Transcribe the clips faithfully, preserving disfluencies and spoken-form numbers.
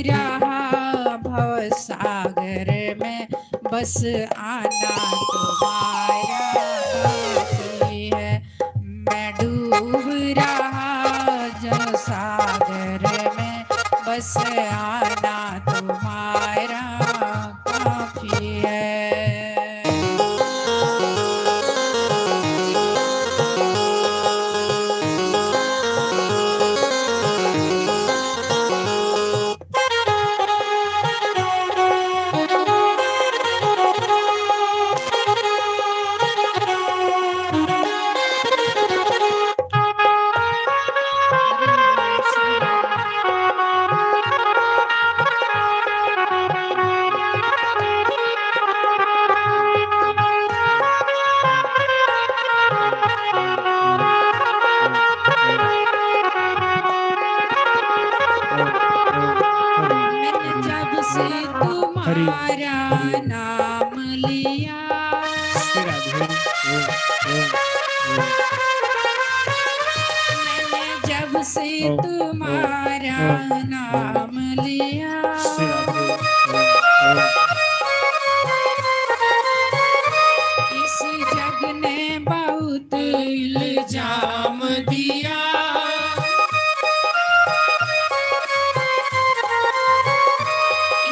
रहा भव सागर में, बस आना तुम्हारा काफी है। मैं डूब रहा जल सागर में, बस आना तुम्हारा काफी है। मैंने जब से तुम्हारा नाम लिया, श्री राधे। ओम, ओम, ओम। मैंने जब से ओम, ओम, तुम्हारा ओम, ओम। नाम लिया, श्री राधे। ओम, ओम। इस जग ने बहुत इल्जाम दिया,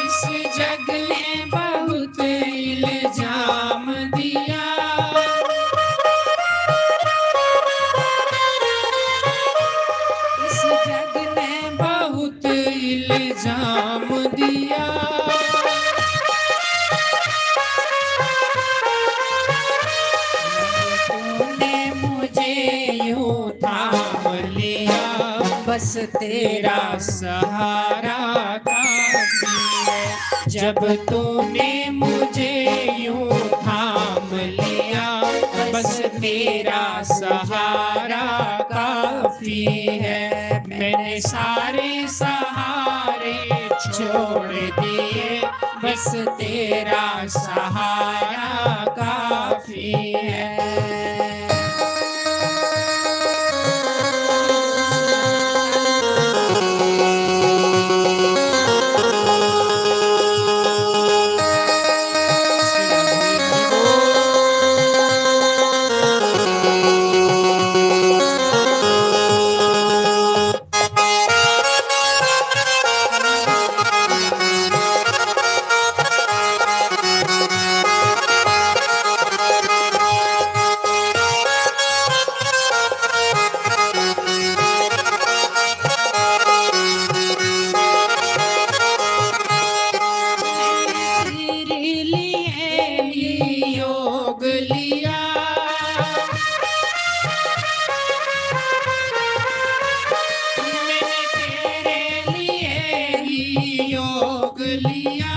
इस जग ने बहुत इल्जाम दिया, इस जग ने बहुत इल्जाम दिया। तूने मुझे यूं थाम लिया, बस तेरा सहारा काफी है। जब तूने मुझे यूं थाम लिया, बस तेरा सहारा काफी है। मैंने सारे सहारे छोड़ दिए, बस तेरा सहारा काफी है। तेरे लिए ही योग लिया, मैंने तेरे लिए ही योग लिया।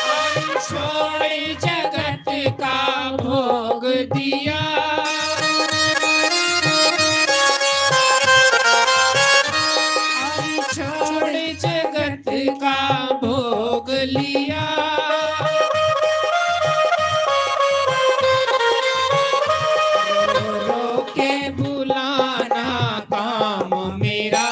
और छोड़ जगत का भोग दिया। और छोड़ जगत का भोग लिया। रो रो के बुलाना काम मेरा,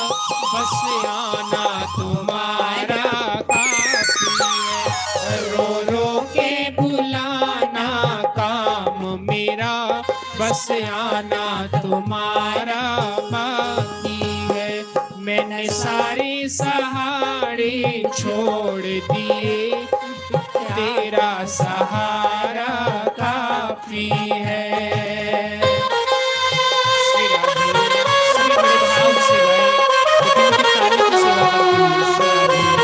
बस आना तुम्हारा काफी है। रो रो के बुलाना काम मेरा, बस आना तुम्हारा बाकी है। मैंने सारे सहारे छोड़ दिए, तेरा सहारा काफी है। श्री राधे, श्री बड़े भाव से गाए, लेकिन उनकी ताली की सेवा करते हुए श्री राधे।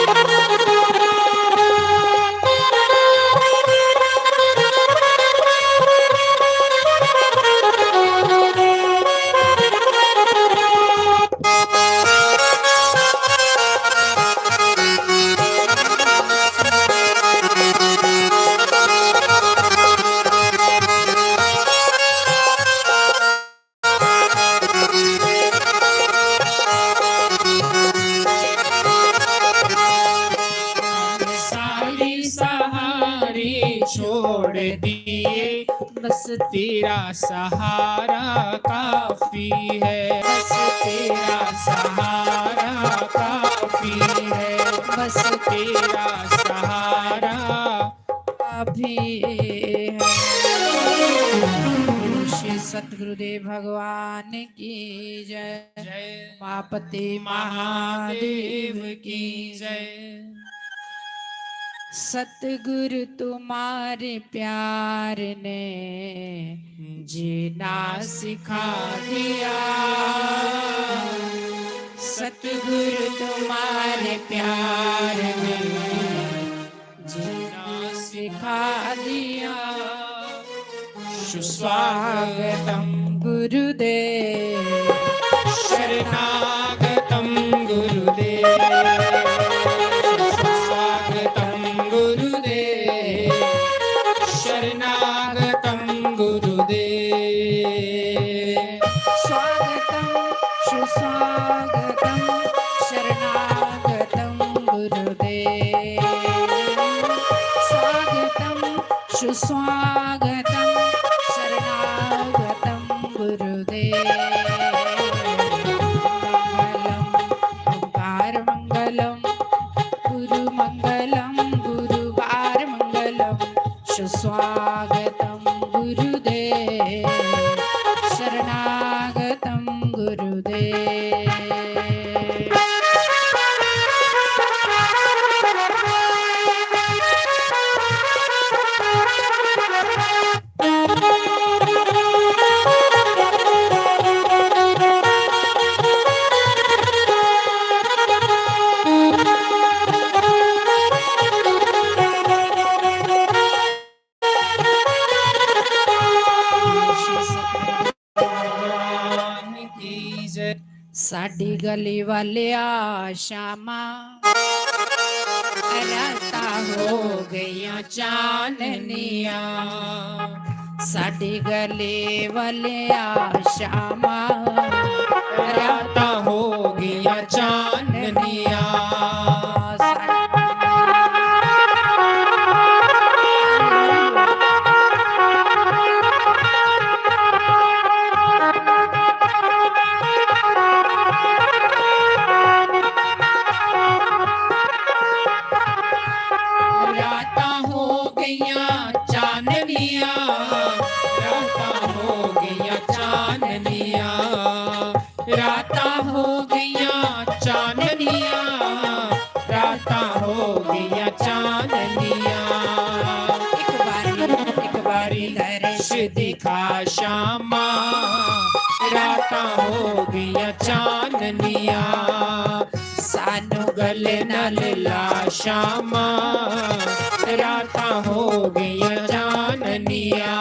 तेरा सहारा काफी है, बस तेरा सहारा काफी है, बस तेरा सहारा काफी है। श्री सतगुरुदेव भगवान की जय। जय। उमापति महादेव की जय। सतगुरु तुम्हारे प्यार ने जीना सिखा दिया। सतगुरु तुम्हारे प्यार ने जीना सिखा दिया। सुस्वागतम गुरुदेव, शरणागतम गुरुदेव, सुस्वागतम गुरुदेव, शरणागतम गुरुदेव। स्वागतम सुस्वागतम शरणागतम गुरुदेव। स्वागतम सुस्वागतम शरणागतम गुरुदेव। मंगलम ओंकार मंगलम गुरु मंगलम गुरुवार मंगलम। सुस्वागतम गुरुदेव, शरणागतम गुरुदेव। साडी गली वालिया शामा, रातां हो गईयां चाननिया। साडी गली वालिया शामा, रातां हो गईयां चाननिया। रातां हो गईयां चाननिया, रातां हो गईयां चाननिया, रातां हो गईयां चाननिया, रातां हो गईयां चाननिया। एक बारी, एक बारी दर्श दिखा शामा, रातां हो गईयां चाननिया। सानू गले नाल ला शामा, रातां हो गईयां चाननिया।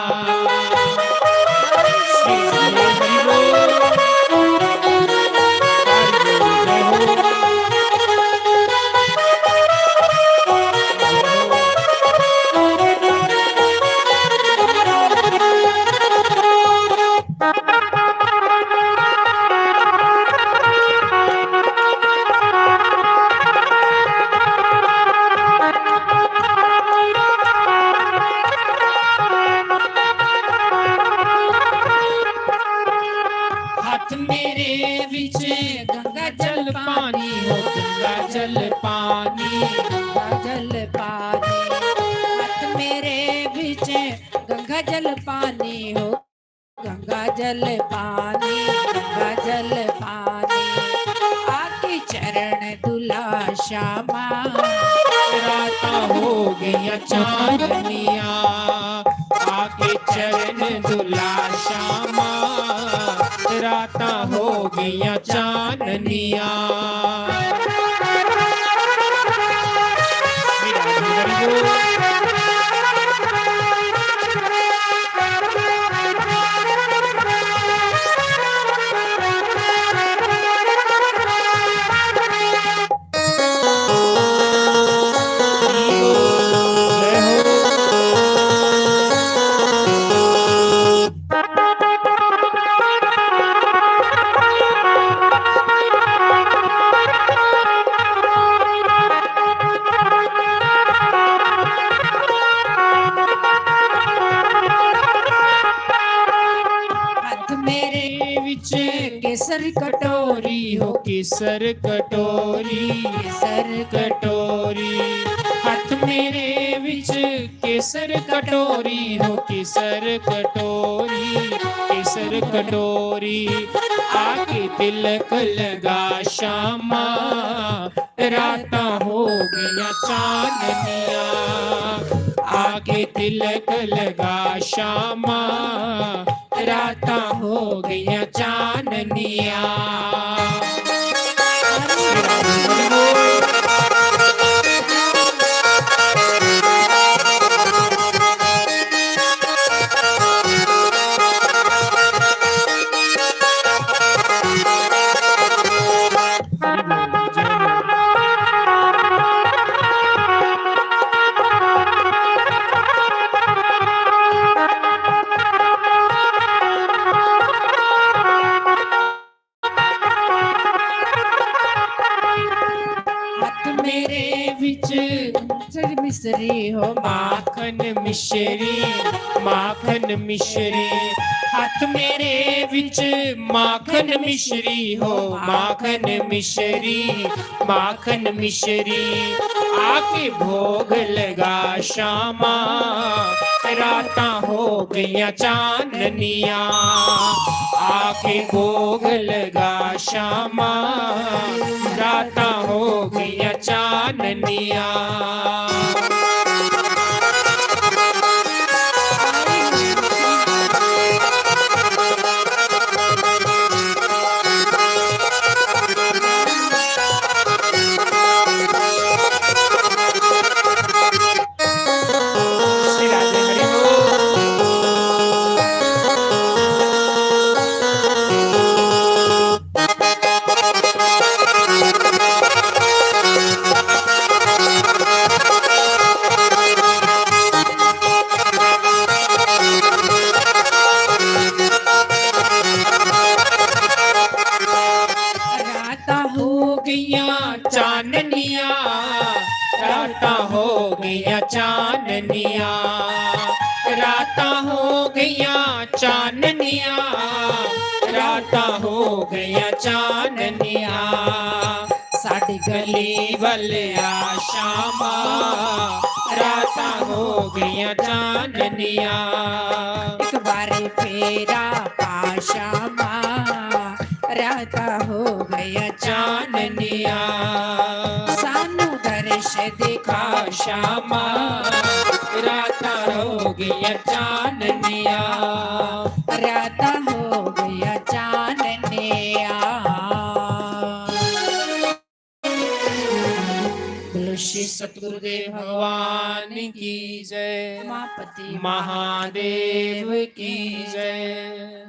हत्थ मेरे विच गंगा जल पानी हो, गंगा जल पानी, गंगा जल पानी। हत्थ मेरे विच गंगा जल पानी हो, गंगा जल पानी, गंगा जल पानी। आके चरण दुला शामा, रातां हो गईयां चाननिया। आके चरण दुला शामा, रातां हो गईयां चाननिया। केसर कटोरी हो, केसर कटोरी, केसर कटोरी। हत्थ मेरे विच केसर कटोरी हो, केसर कटोरी, केसर कटोरी। आके तिलक लगा श्यामा, रातां हो गईयां चाननियां। आके तिलक लगा श्यामा, रातां हो गईयां चाननियां। हत्थ मेरे विच मिसरी हो, माखन मिश्री, माखन मिश्री। हत्थ मेरे विच माखन मिश्री हो, माखन मिश्री, माखन मिश्री। आके भोग लगा श्यामा, रातां हो गईयां चाननियां। आके भोग लगा श्यामा, रातां हो गईयां चाननियां। रातां हो गईयां चाननियां, रातां हो गईयां चाननियां, रातां हो गईयां चाननियां, रातां हो गईयां चाननियां। साडी गली वल्ले आ श्यामा, रातां हो गईयां चाननियां। इक बारी फेरा पा श्यामा, रातां हो गईयां चाननियां। सानू दर्श दिखा श्यामा, रातां हो गईयां चाननियां। रातां हो गईयां चाननियां। बोलो श्री सतगुरुदेव भगवान की जय। उमापति महादेव की जय।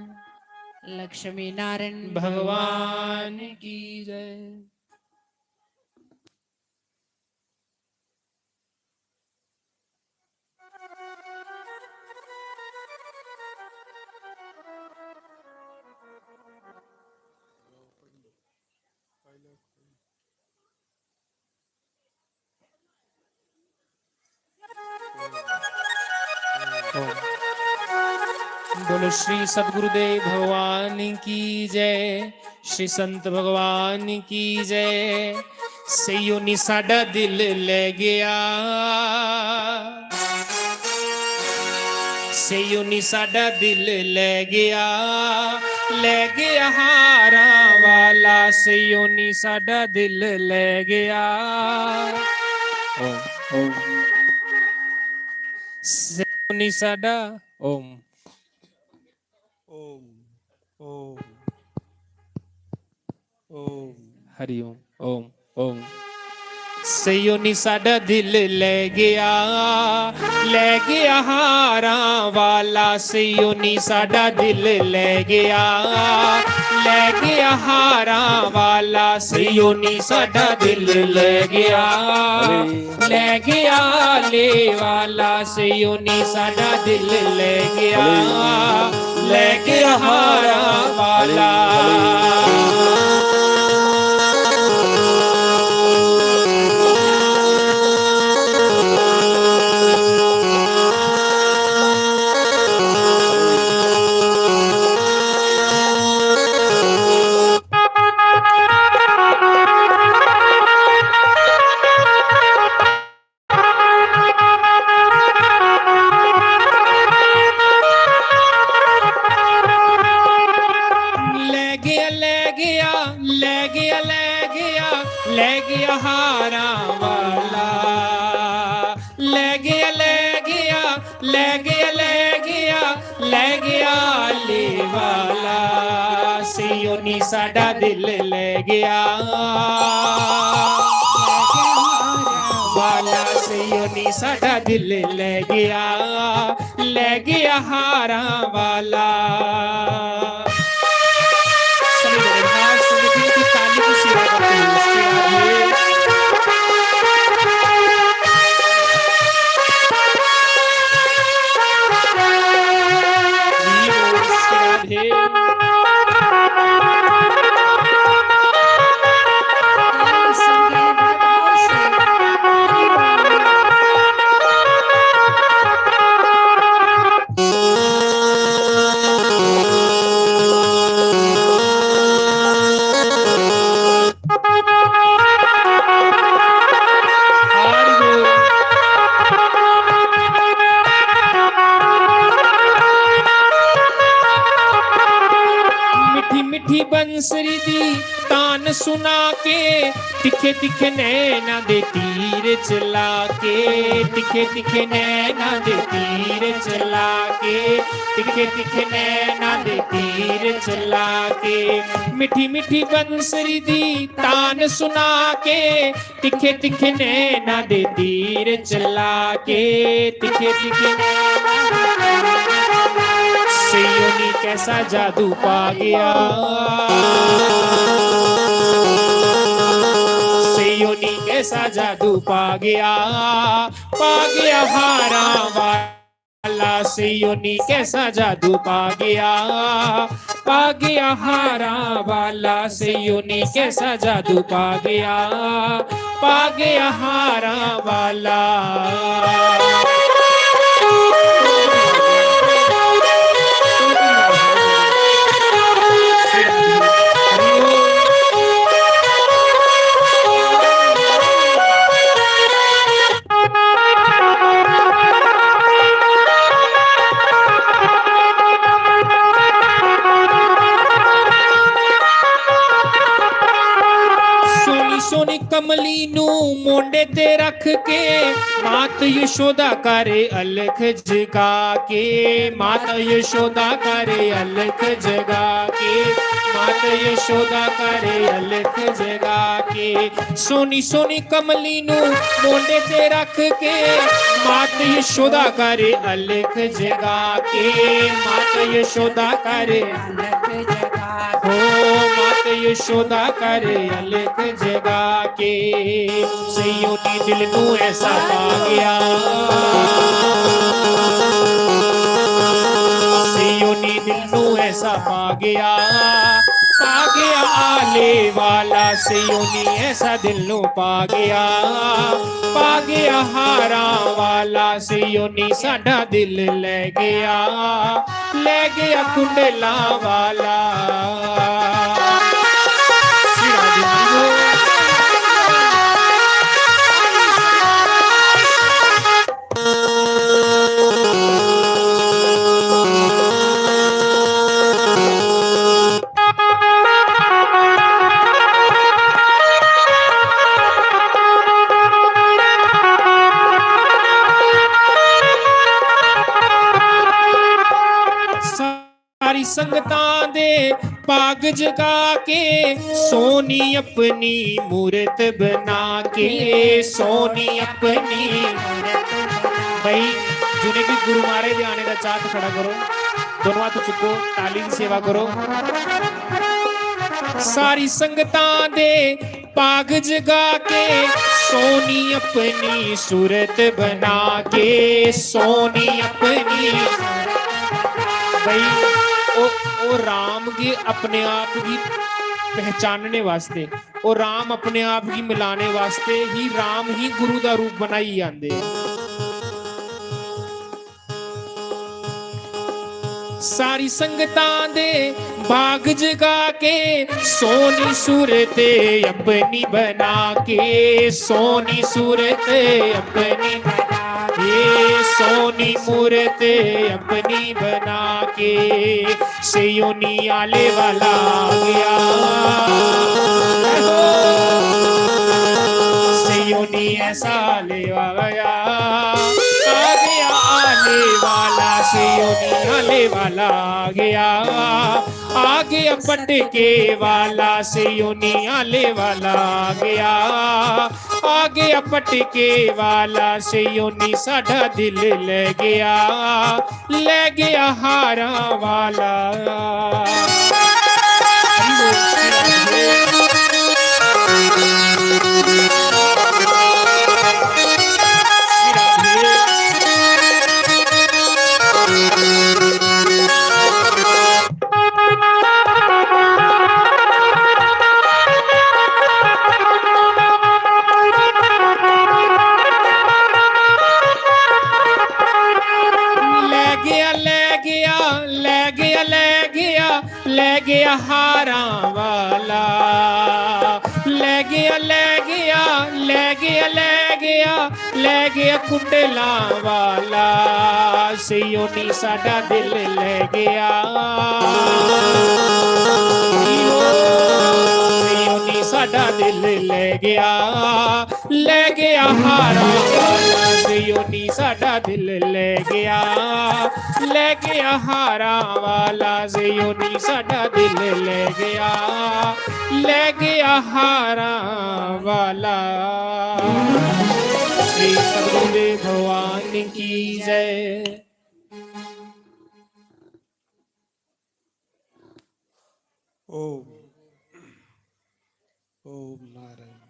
लक्ष्मी नारायण भगवान की जय। बोलो श्री सतगुरुदेव भगवान की जय, श्री संत भगवान की जय। सैयो नी साडा दिल ले गया, सैयो नी साडा दिल ले गया, ले गया हारां वाला, सैयो नी साडा दिल ले गया। ओम, ओम। सैयो नी साडा, ओम। ओम, ओम, ओम। हरि ओम, ओम, ओम। सैयो नी साडा दिल ले गया, ले गया हारां वाला। सैयो नी साडा दिल ले गया, ले गया हारां वाला। सैयो नी साडा दिल ले गया, ले गया आले वाला। सैयो नी साडा दिल ले गया, ले गया हारां वाला। लै गया हारां वाला। लै गया, लै गया, लै गया, लै गया, लै गया आले वाला। सेइयो नी साडा दिल लै गया वाला, सेइयो नी साडा दिल लै गया, लै गया हारां वाला। सभी बड़े भाव से मिठी मिठी ताली की सेवा करते हुए श्री राधे। श्री राधे। मिठी मिठी बंसरी दी तान सुना के, तिखे तिखे नैना दे तीर चला के, तिखे तिखे नैना दे तीर चला के, तिखे तिखे नैना दे तीर चला के, मिठी मिठी बंसरी दी तान सुना के, तिखे तिखे नैना दे तीर चला के, तिखे तिखे नैना दे तीर चला के। सेइयो नी कैसा जादू पा गया, सेइयो नी कैसा जादू पा गया, पा गया हारां वाला। सेइयो नी कैसा जादू पा गया, पा गया हारां वाला। सेइयो नी कैसा जादू पा गया, पा गया हारां वाला। सोनी सोनी कमली नू मोंडे ते रख के, मात यशोदा करे अलख जगा के, मात यशोदा करे अलख जगा के, मात यशोदा करे अलख जगा के। सोनी सोनी कमली नू मोंडे ते रख के, मात यशोदा करे अलख जगा के, मात यशोदा करे अलख जगा के। हो मात यशोदा करे अलख जगा के। सेइयो नी दिल नू ऐसा पा गया, सेइयो नी दिल नू ऐसा पा गया, पा गया आले वाला। सेइयो नी ऐसा दिल नू पा गया, पा गया हारां वाला। सेइयो नी साडा दिल लै गया, लै गया कुंडला वाला। सारी संगतां दे भाग जगा के, सोनी अपनी मूरत बना के, सोनी अपनी मूरत बना। भाई, जिन्हें भी गुरु महाराज दे आने दा चाहत, खड़ा करो, दोनों हाथ चुको, ताली दी सेवा करो। सारी संगतां दे भाग जगा के, सोनी अपनी सूरत बना के, सोनी अपनी। भाई, ओ, ओ राम गी अपने आप गी पहचानने वास्ते, ओ राम अपने आप गी मिलाने वास्ते ही राम ही गुरु दा रूप बनाई आंदे। सारी संगतां दे भाग जगा के, सोनी सूरत अपनी बना के, सोनी सूरत अपनी बना के, सोनी मूरत अपनी बना के, सेइयो नी आले वाला आ गया। योनी ऐसा लेवा गया, आ गया आले वाला से योनी आले वाला आ गया, आ गया पटके वाला से योनी आले वाला आ गया, आ गया पटके वाला से योनी साडा दिल ले गया, ले गया हारा वाला। ले गया, ले गया, ले गया, ले गया, ले गया हारा वाला। ले गया, ले गया, ले गया, ले गया, ले गया कुंडला वाला। सियोनी साडा दिल ले गया, सियोनी साडा दिल ले गया, ले गया हारा वाला। सियोनी साडा दिल ले गया, ले गया हारा वाला। सियोनी साडा दिल ले गया, ले गया हारा वाला। श्री सतगुरुदेव भगवान की जय। ओम। ओम नारायण।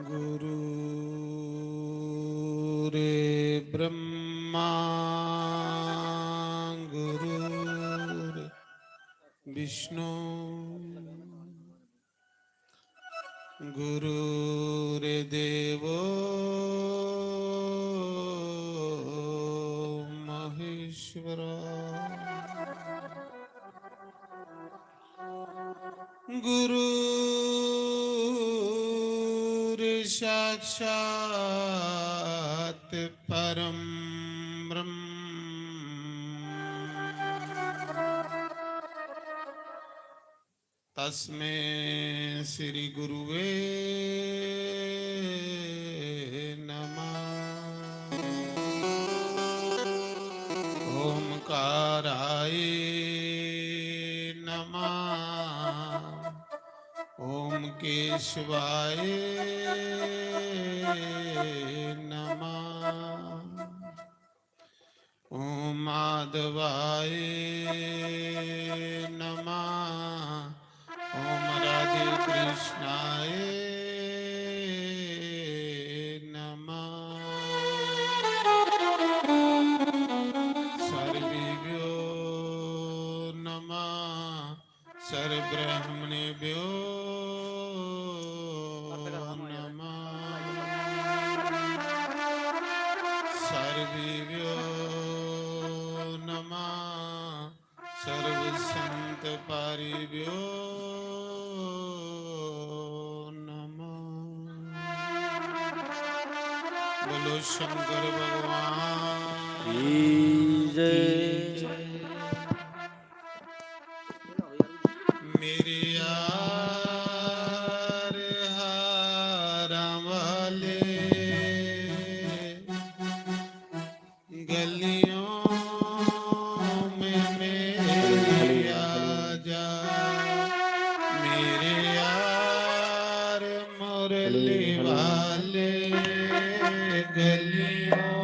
गुरु रे ब्रह्मा, गुरु रे विष्णु, गुरु रे देवो महेश्वरा। गुरु रे साक्षात परम ब्रह्म। तस्मै श्री गुरुवे नमः। ओमकाराय नमः। ओम केशवाय नमः। ओम माधवाय नमः। ओम राधे कृष्णाय नमः। सर्वेभ्यो नमः। सर्वब्राह्मणेभ्यो नमः। सर्वेभ्यो नमः। सर्व संत पारीभ्यो नमः। बोलो शंकर भगवान की जय। मेरे यार हारां वाले, गलियों में मेरे आजा, मेरे यार मुरली वाले, गलियों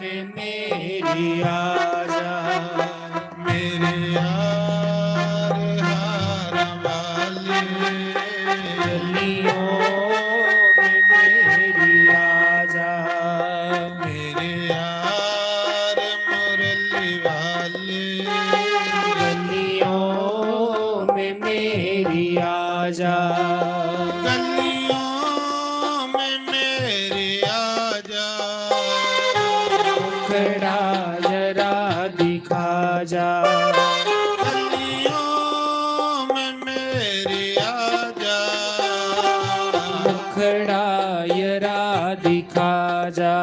में मेरी आजा, मेरे यार हार वाले, गलियों में मेरी आजा, मेरे यार मुरली वाले, गलियों में मेरी आजा, गलियों में मेरी आजा। मुखड़ा जरा दिखा जा, गलियों में मेरी आजा। मुखड़ा जरा दिखा जा,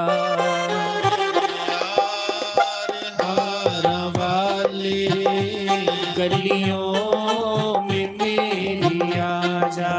हार वाली गलियों में मेरी आजा।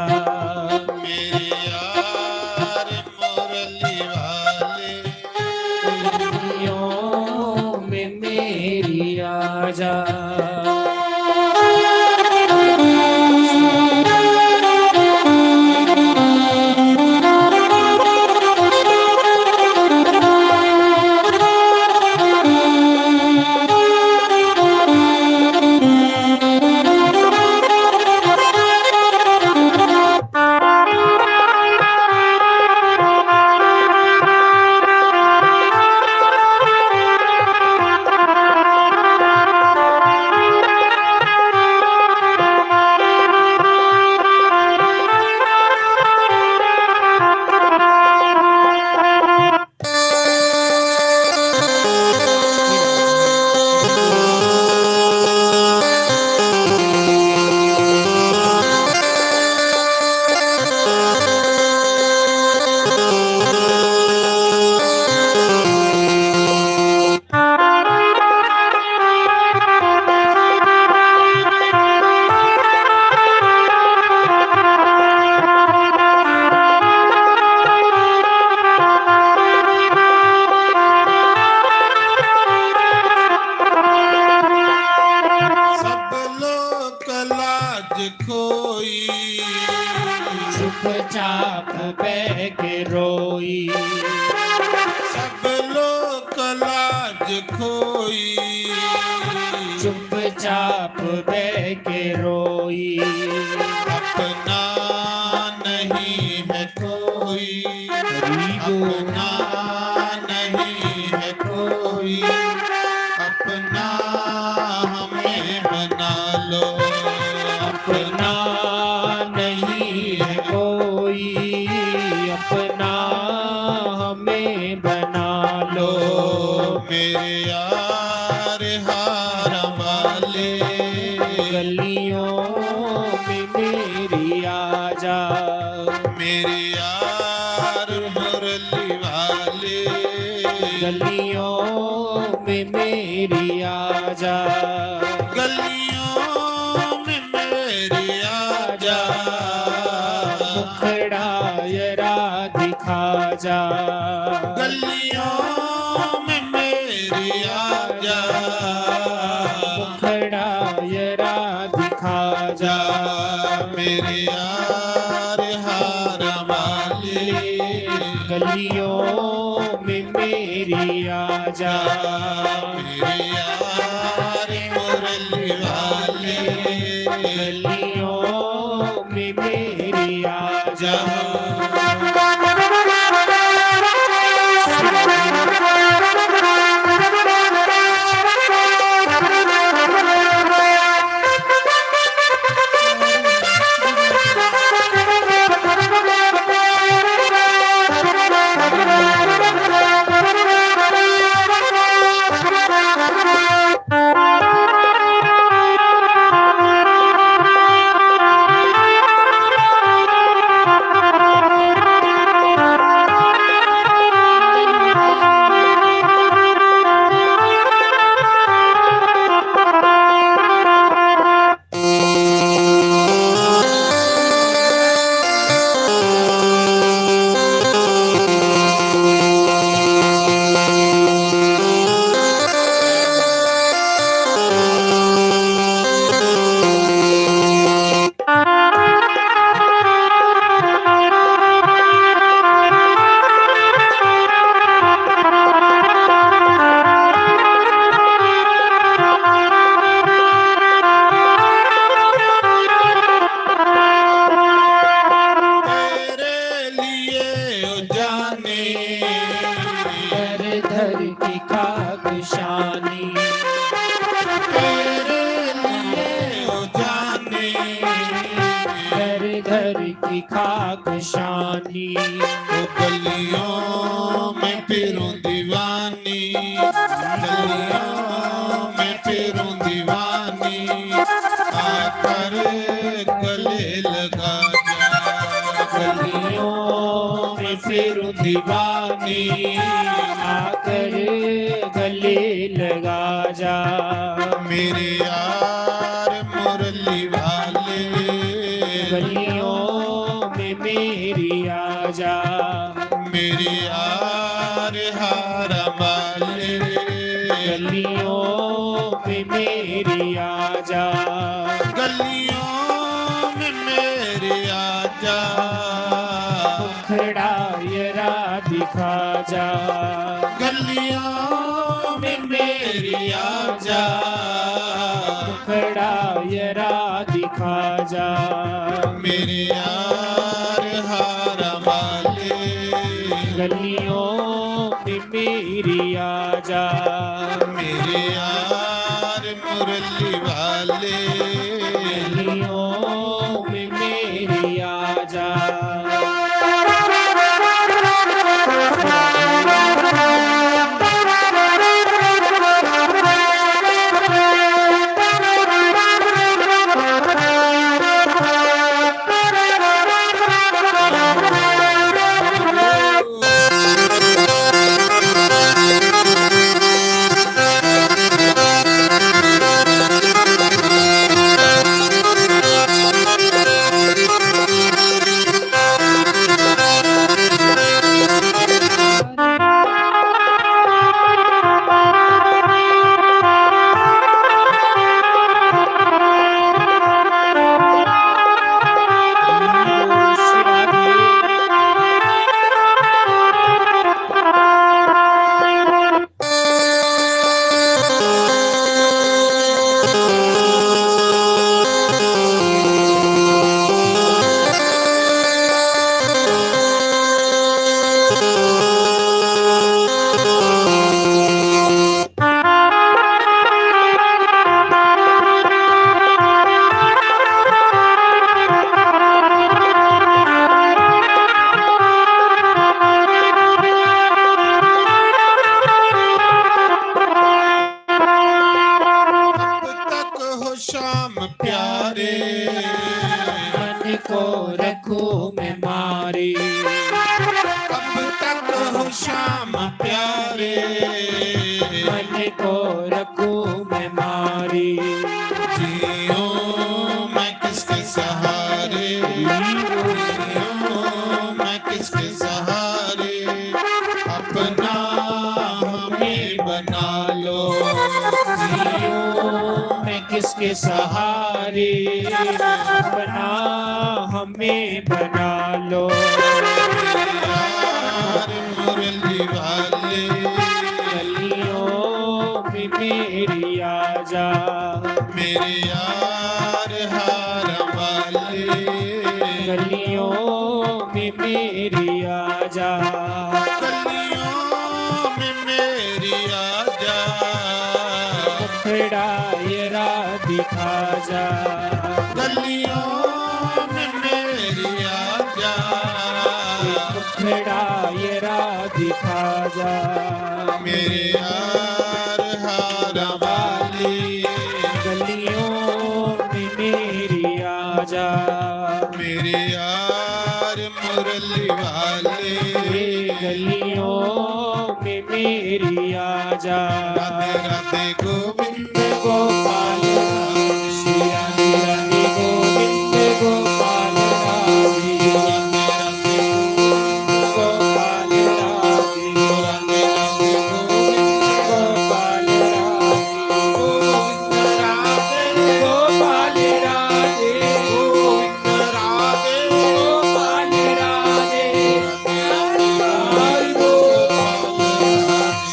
सब लोक लाज खोई, चुपचाप बह के रोई। सब लोक लाज खोई, चुपचाप बह के रोई। अपना नहीं है कोई, हरी बोल। अपना नहीं है कोई, अपना हमें बना लो। अपना नहीं है कोई, अपना हमें बना लो। मेरे यार हार वाले, गलियों में मेरी आजा। मेरे यार मुरली वाले, गलियों में मेरी आजा। गलियों में मेरी आजा। मुखड़ा जरा दिखा जा। गलियों में मेरी आजा। मुखड़ा जरा दिखा जा। मेरे यार हार वाले, गलियों में मेरी आजा। मेरे यार मुरली वाले, गलियों में मेरी आजा। तेरे लिए ओ जाने, दर दर की खाक शानी। तेरे लिए ओ जाने, घर घर की खाक शानी। ओ गलियों में फिरूं दीवानी, गलियों में फिरूं दीवानी, आकर गले लगा जा। गलियों में फिरूं दीवानी, आकर गले लगा जा। मेरे यार मुरली वाले, गलियों में मेरी आजा। मेरे यार हार वाले, गलियों में मेरी मेरी आजा। गलियों में मेरी आजा। मुखड़ा यरा दिखा जा। गलियों में मेरी आजा। मुखड़ा यरा दिखा जा। मेरे यार हारा वाले। गलियों में मेरी आजा। मेरे यार मुरली वाले। गलियों में मेरी आजा। अब तक हो शाम प्यारे, मन को रखूं मैं मारी। अब तक हो शाम प्यारे, मन को रखूं मैं मारी। जियो मैं किसके सहारे, जियो मैं किसके सहारे, अपना हमें बना लो। जियो मैं किसके सहारे, अपना हमें बना लो। यार मुरली वाले, गलियों में मेरी आजा। मेरे यार हार वाले, गलियों में मेरी आजा। गलियों में मेरी आजा। मुखड़ा यरा दिखा जा। गलियों में मेरी आजा। मुखड़ा यरा दिखा जा। मेरे यार हारा वाले, गलियों में मेरी आजा। मेरे यार मुरली वाले, गलियों में मेरी आजा। राधे राधे गोविंद गोपाल राधे, श्री राधे राधे गोविंद गोपाल राधे। राधे राधे गोविंद गोपाल राधे, राधे राधे गोविंद गोपाल राधे। गोविंद राधे गोपाल राधे, गोविंद राधे गोपाल राधे।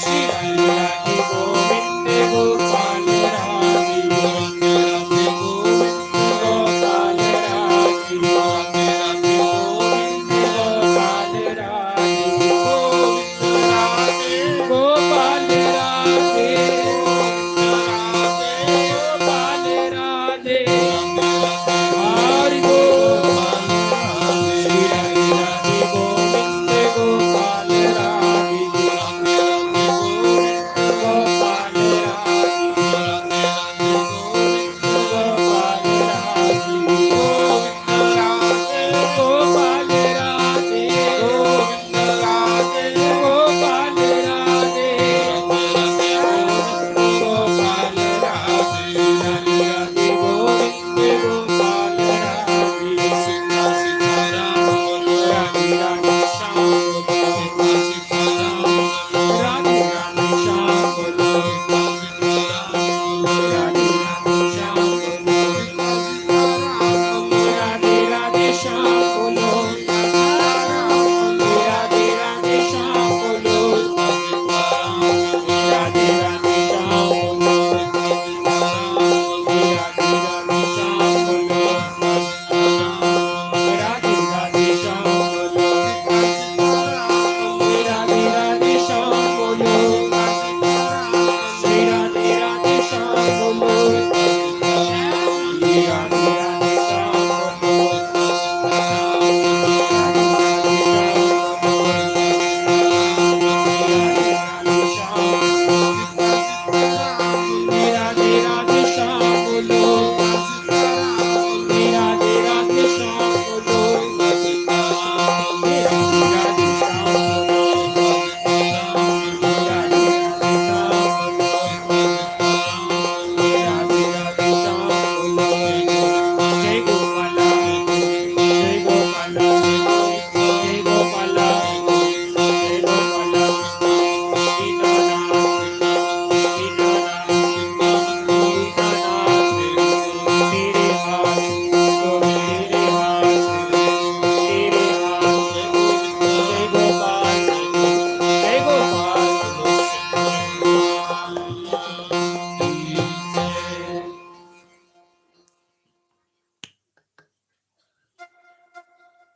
श्री राधे राधे गोविंद गोपाल राधे।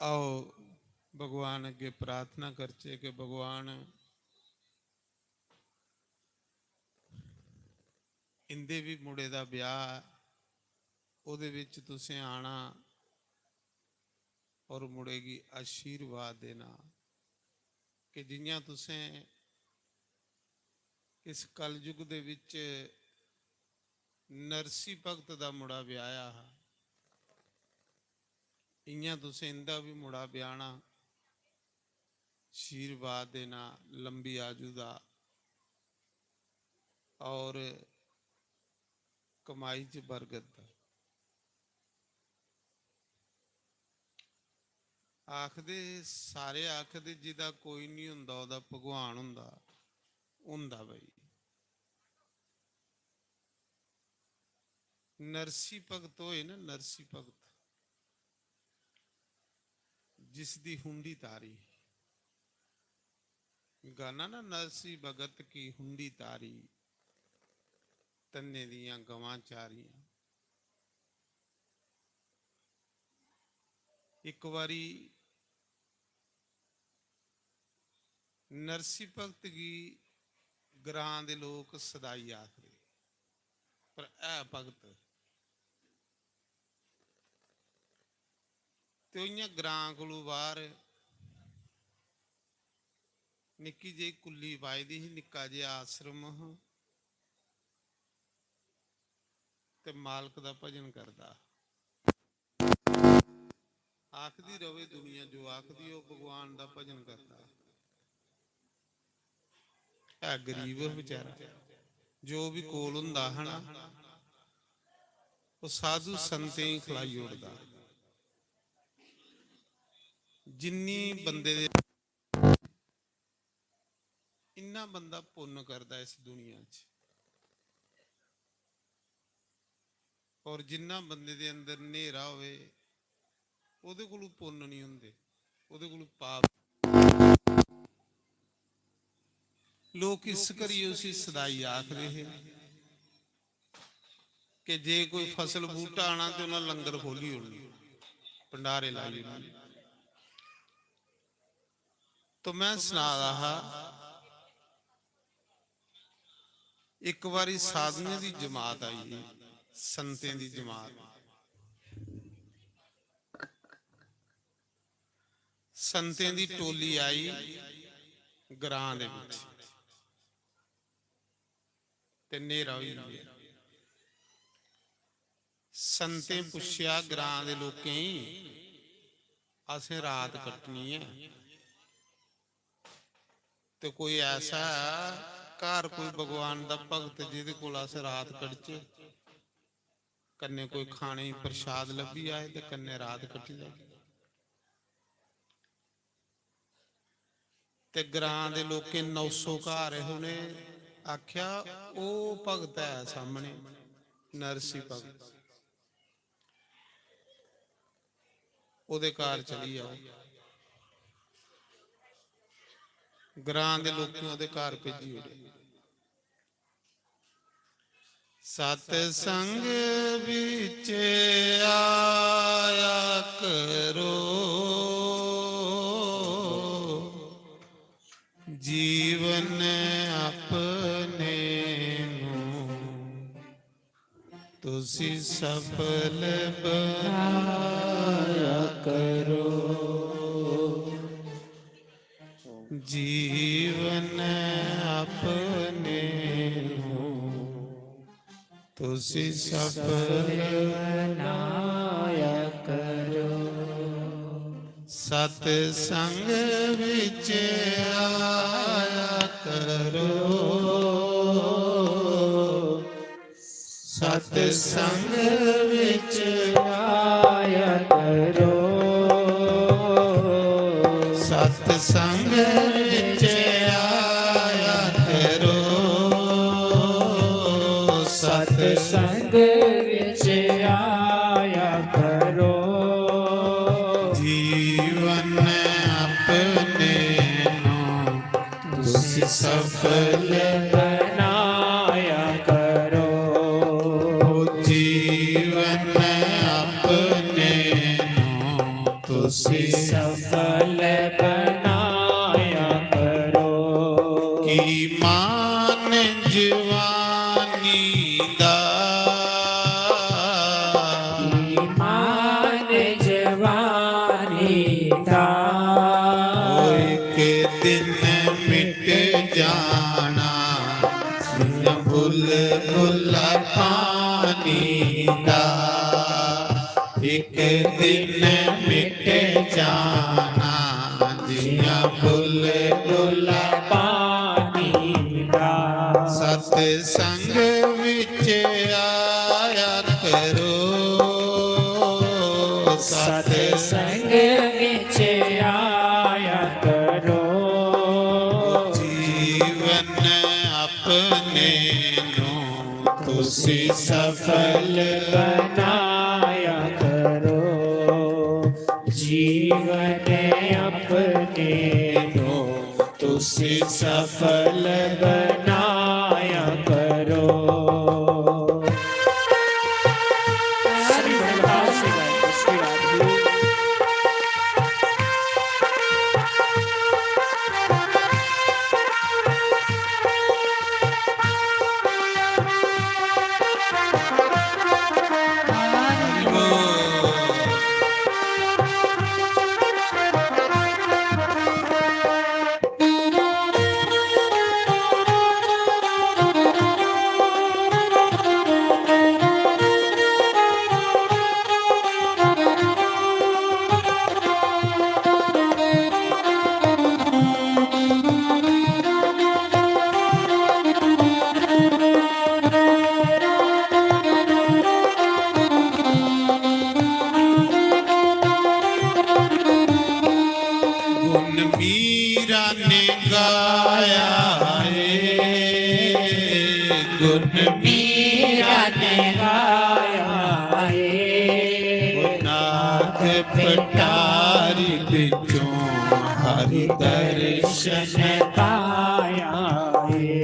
आओ, भगवान अग्गें प्रार्थना करचै कि भगवान, इंदे बी मुड़े दा ब्याह्, ओह्दे बिच तुसें आना और मुड़े गी आशीर्वाद देना कि जि'यां तुसें इस कलयुग दे बिच नरसी भगत दा मुड़ा ब्याह्या हा, इ'यां तुसें इंदा बी मुड़ा ब्याह्ना, आशीर्वाद देना, लंबी आयु दा और कमाई च बरकत दा। आखदे, सारे आखदे, "जिदा कोई निं होंदा, ओह्दा भगवान होंदा।" होंदा भाई। नरसी भगत होए ना, नरसी भगत, जिसदी हुंडी तारी, गाना ना, "नरसी भगत की हुंडी तारी, धन्ने दियां गवां चारियां।" इक बारी नरसी भगत गी ग्रां दे लोक सदाई आखदे, पर है भगत। ते ओह् इ'यां ग्रां कोलू बाह्र निक्की जेही कुल्ली पाई दी ही, निक्का जेहा आश्रम हा, ते मालक दा भजन करदा। आखदी रवे दुनिया जो आखदी, ओह् भगवान दा भजन करदा। है गरीब हा बेचारा, जो बी कोल होंदा हा ना, ओह् साधु संतें गी खलाई ओड़दा। जिन्नी बंदे दे, इन्ना बंदा पुन्न करदा इस दुनिया च। और जिन्ना बंदे दे अंदर न्हेरा होवे, ओह्दे कोलू पुन्न निं होंदे, ओह्दे कोलू पाप। लोक इस करियै उसी सदाई आखदे हे कि जे कोई फसल बूह्टा आना ते उ'नें लंगर खोह्ल्ली ओड़नी, भंडारे लाई ओड़ने। तो में सना दा हा, इक बारी साधुएं दी जमात आई ही, संतें दी जमात। संतें दी टोली आई ग्रां दे बिच, ते न्हेरा होई गेआ। संतें पुच्छेआ ग्रां दे लोकें गी, "असें रात कट्टनी ऐ, ते कोई ऐसा ऐ घर, कोई भगवान दा भगत, जेह्दे कोल अस रात कटचै, कन्नै कोई खाने गी प्रसाद लब्भी जाए ते कन्नै रात कट्टी लैगे?" ते ग्रां दे लोकें नौ सौ घर हे, उ'नें आखेआ, "ओह् भगत ऐ सामनै, नरसी भगत, ओह्दे घर चली जाओ।" ग्रां दे लोकें ओह्दे घर भेजी ओड़े। "सतसंग बिच आया करो, जीवन अपने नू तुसी सफल बनाया करो, जीवन अपने नू तुसी सफल बनाया करो। सतसंग विच आया करो, सतसंग विच आया करो, सतसंग विच आया करो, सतसंग विच आया करो। जीवन अपने नू तुसी सफल बनाया करो। जीवन अपने नू तुसी सफल बनाया करो। ईमान जवानी दा, ईमान जवानी दा, ओ इक दिन मिट जाना, जियां बुलबुला पानी दा। एक दिन मिट जाना, जियां बुलबुला पानी दा। सतसंग विच आया करो, सतसंग विच आया करो। जीवन अपने नू तुसी सफल बनाया करो, जीवन अपने नू तुसी सफल बनाया करो। गुण मीरा ने गाया है, गुण मीरा ने गाया है। नाग पटारी बिचों हरि दर्शन पाया है।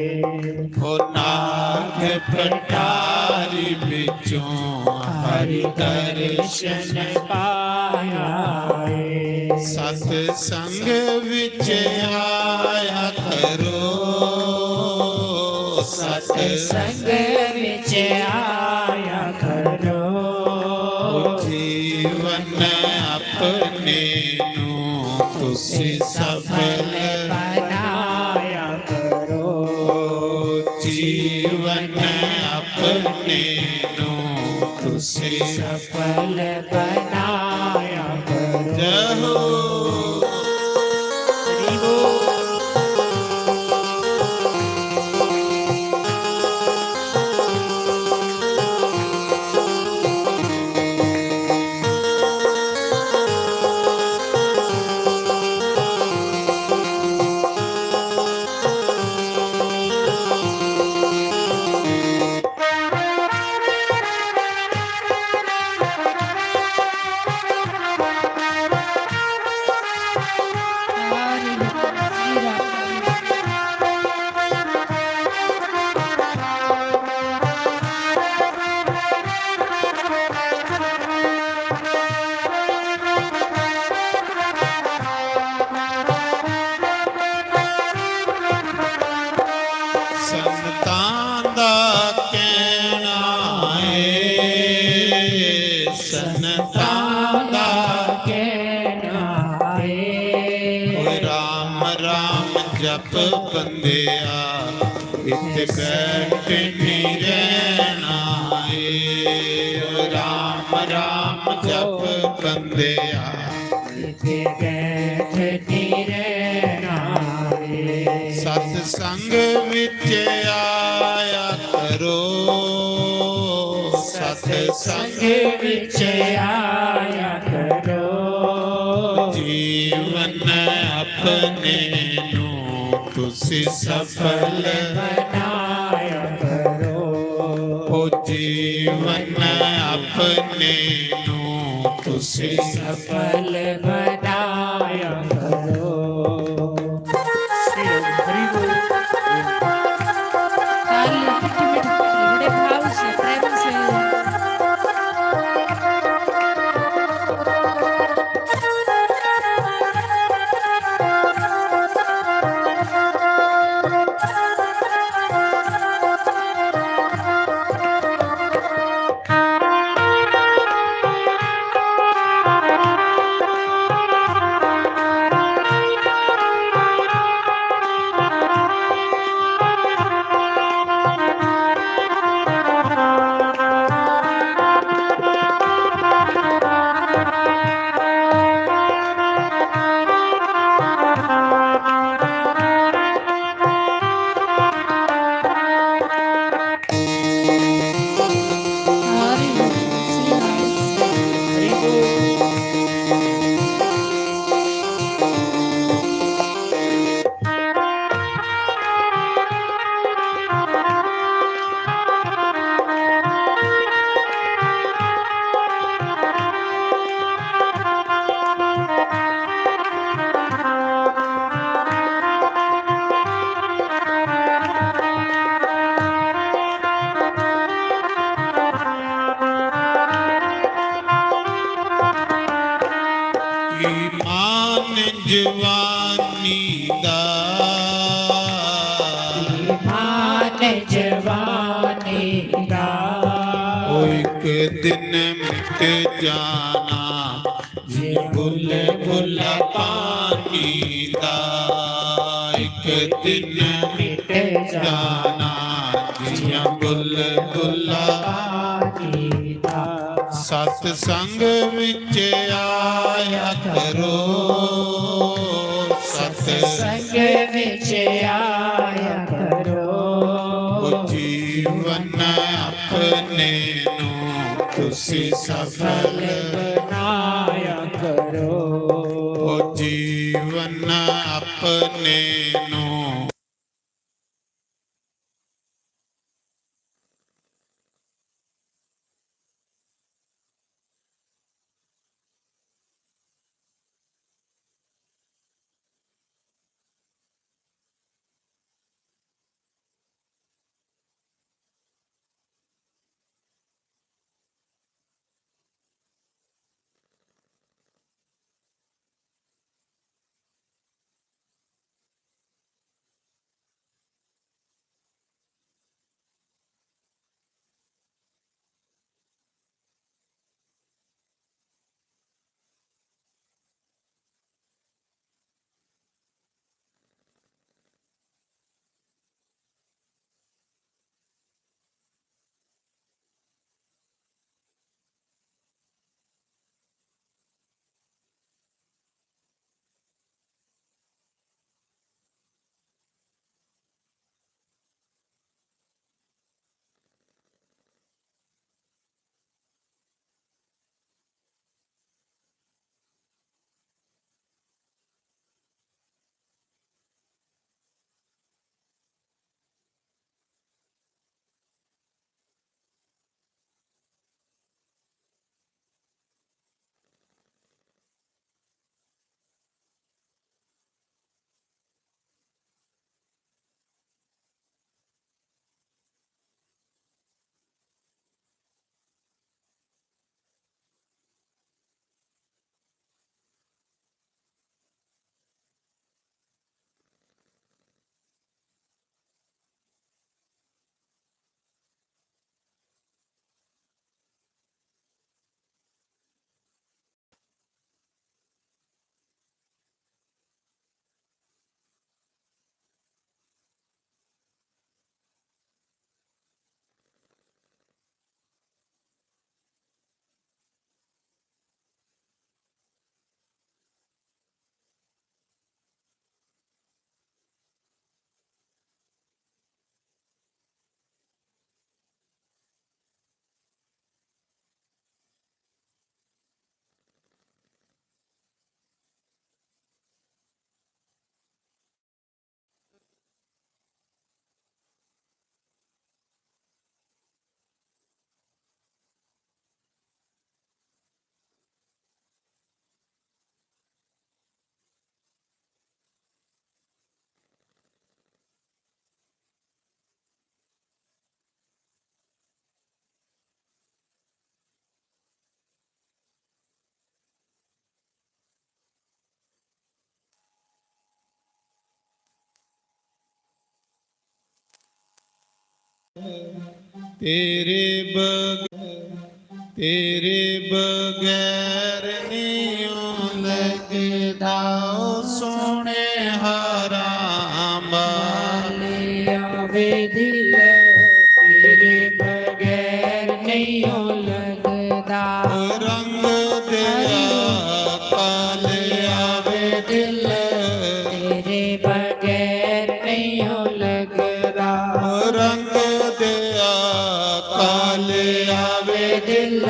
ओ नाग पटारी बिचों हरि दर्शन पाया है। सतसंग विच आया करो, सतसंग विच आया करो। जीवन अपने नू तुसी सफल बनाया करो। जीवन अपने नू तुसी सफल बनाया करो। जय हो। हरि बोल। संतां दा कहना है, संतां दा कहना है। ओए राम राम जप बंदेआ, इत्थे बैठ नहीं रहना है। ओए राम राम जप बंदेआ, इत्थे बैठ नहीं रहना है। सतसंग विच आया करो, सतसंग विच आया करो। जीवन अपने नू तुसी सफल बनाया करो। ओ जीवन अपने नू तुसी सफल बनाया करो। श्री राम हरि बोल। ताली कितनी मीठी, बड़े भाव से, प्रेम से। जवानी दा। ईमान जवानी दा। ओ इक दिन मिट जाना, जियां बुलबुला पानी दा। इक दिन मिट जाना, जियां बुलबुला पानी दा। सतसंग विच आया करो, सतसंग विच आया करो। ओ जीवन अपने नू तुसी सफल बनाया करो। ओ जीवन अपने नू। तेरे बग-, तेरे बगैर नहीं लगदा ओ सोने हारा। आवे दिल, तेरे बगैर नहीं ओ लगदा। रंग दिया काले आवे दिल, तेरे बगैर नहीं ओ लगदा। रंग दिया काले आवे दिल,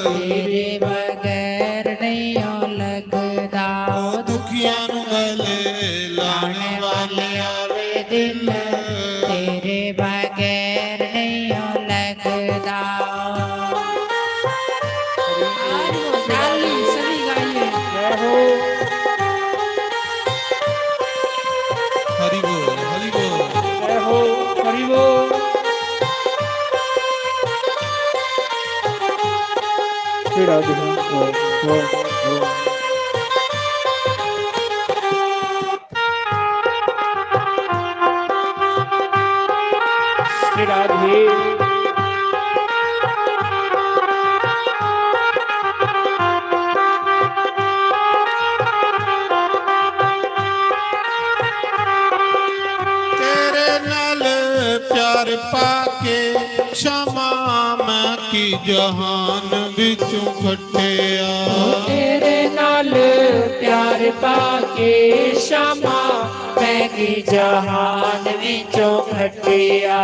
तेरे बगैर नहीं ओ लगदा। दुखियां नू गले लाने वाले आवे दिल, तेरे बगैर नहीं ओ लगदा। ताली सभी गाइए। जय हो। हरि बोल, हरि बोल। जय हो, हरि बोल। छेड़ा दिखां, वाह, वाह, वाह। तेरे नाल प्यार पाके शामा मैं की जहान विचों खट्टिया। तेरे नाल प्यार पाके शामा मैं की जहान विचों खट्टिया।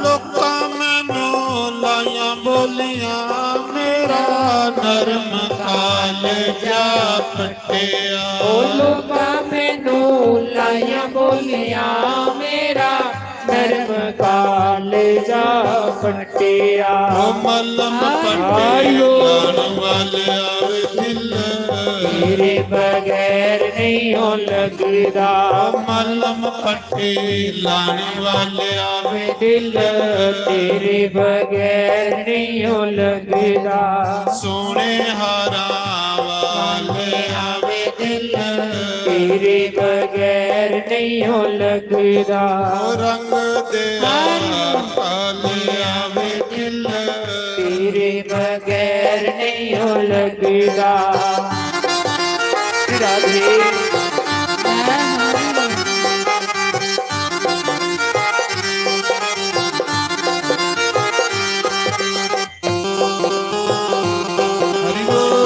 लोकां मैनू लाइयां बोलियां, मेरा नरम कालजा फट्टिया। ओ लोकां मैनू लाइयां बोलियां, मेरा नरम कालजा फट्टिया। ओ मलम पट्टी आयो। लाण वाले आवे दिल, तेरे बगैर नहीं हो लगदा। ओ मलम पट्टी लाण वाले आवे दिल, तेरे बगैर नहीं हो लगदा। सोने हारा वाले आवे दिल, तेरे बगैर नहीं हो लगदा। ओ रंग दे हाल आवे दिल, तेरे बगैर नहीं हो लगदा। राधे। हरि बोल,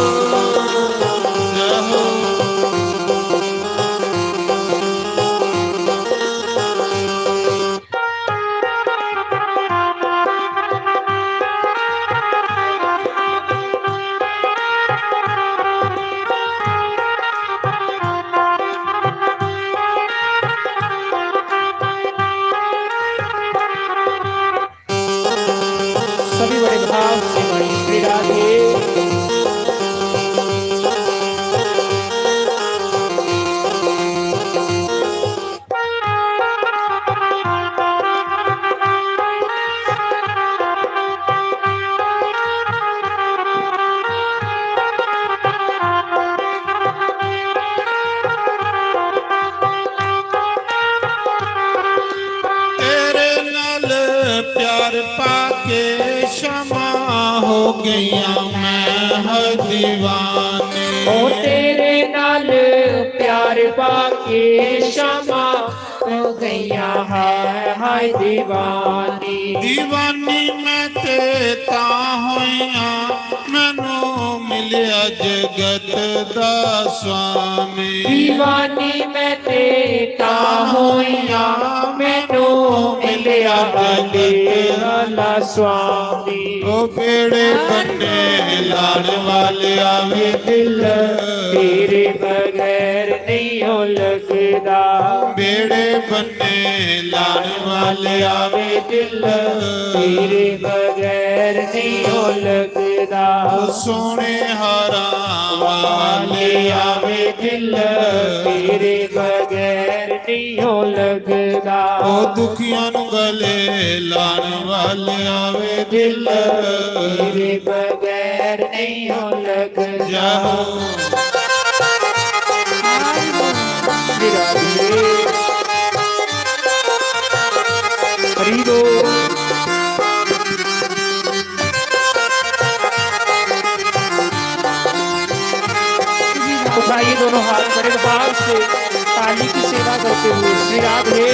जय हो। सभी बड़े भाव से भाई श्री राधे। तेरे नाल प्यार पाके शामा हो गईयां मैं हर दीवानी। ओ तेरे नाल प्यार पाके शामा हो गईयां हाय हाय दीवानी। दीवानी मैं ते तां होईयां, मैनू मिलिया जगत दा स्वामी। दीवानी मैं ते तां होईयां, मैनू मिलिया जगत आला स्वामी। ओ बेड़े बन्ने लाण वाले आवे दिल, तेरे बगैर नहीं हो लगदा। बेड़े बन्ने लाण वाले आवे दिल, तेरे बगैर नहीं हो लगदा। ओ सोने हारा वाले आवे दिल, तेरे बगैर नहीं हो लगदा। ओ दुखियां नू गले लाण वाले आवे दिल, तेरे बगैर नहीं हो लगदा। जय हो। हरि बोल। उठाइए दोनों हाथ बड़े भाव से, ताली की सेवा करते हुए श्री राधे।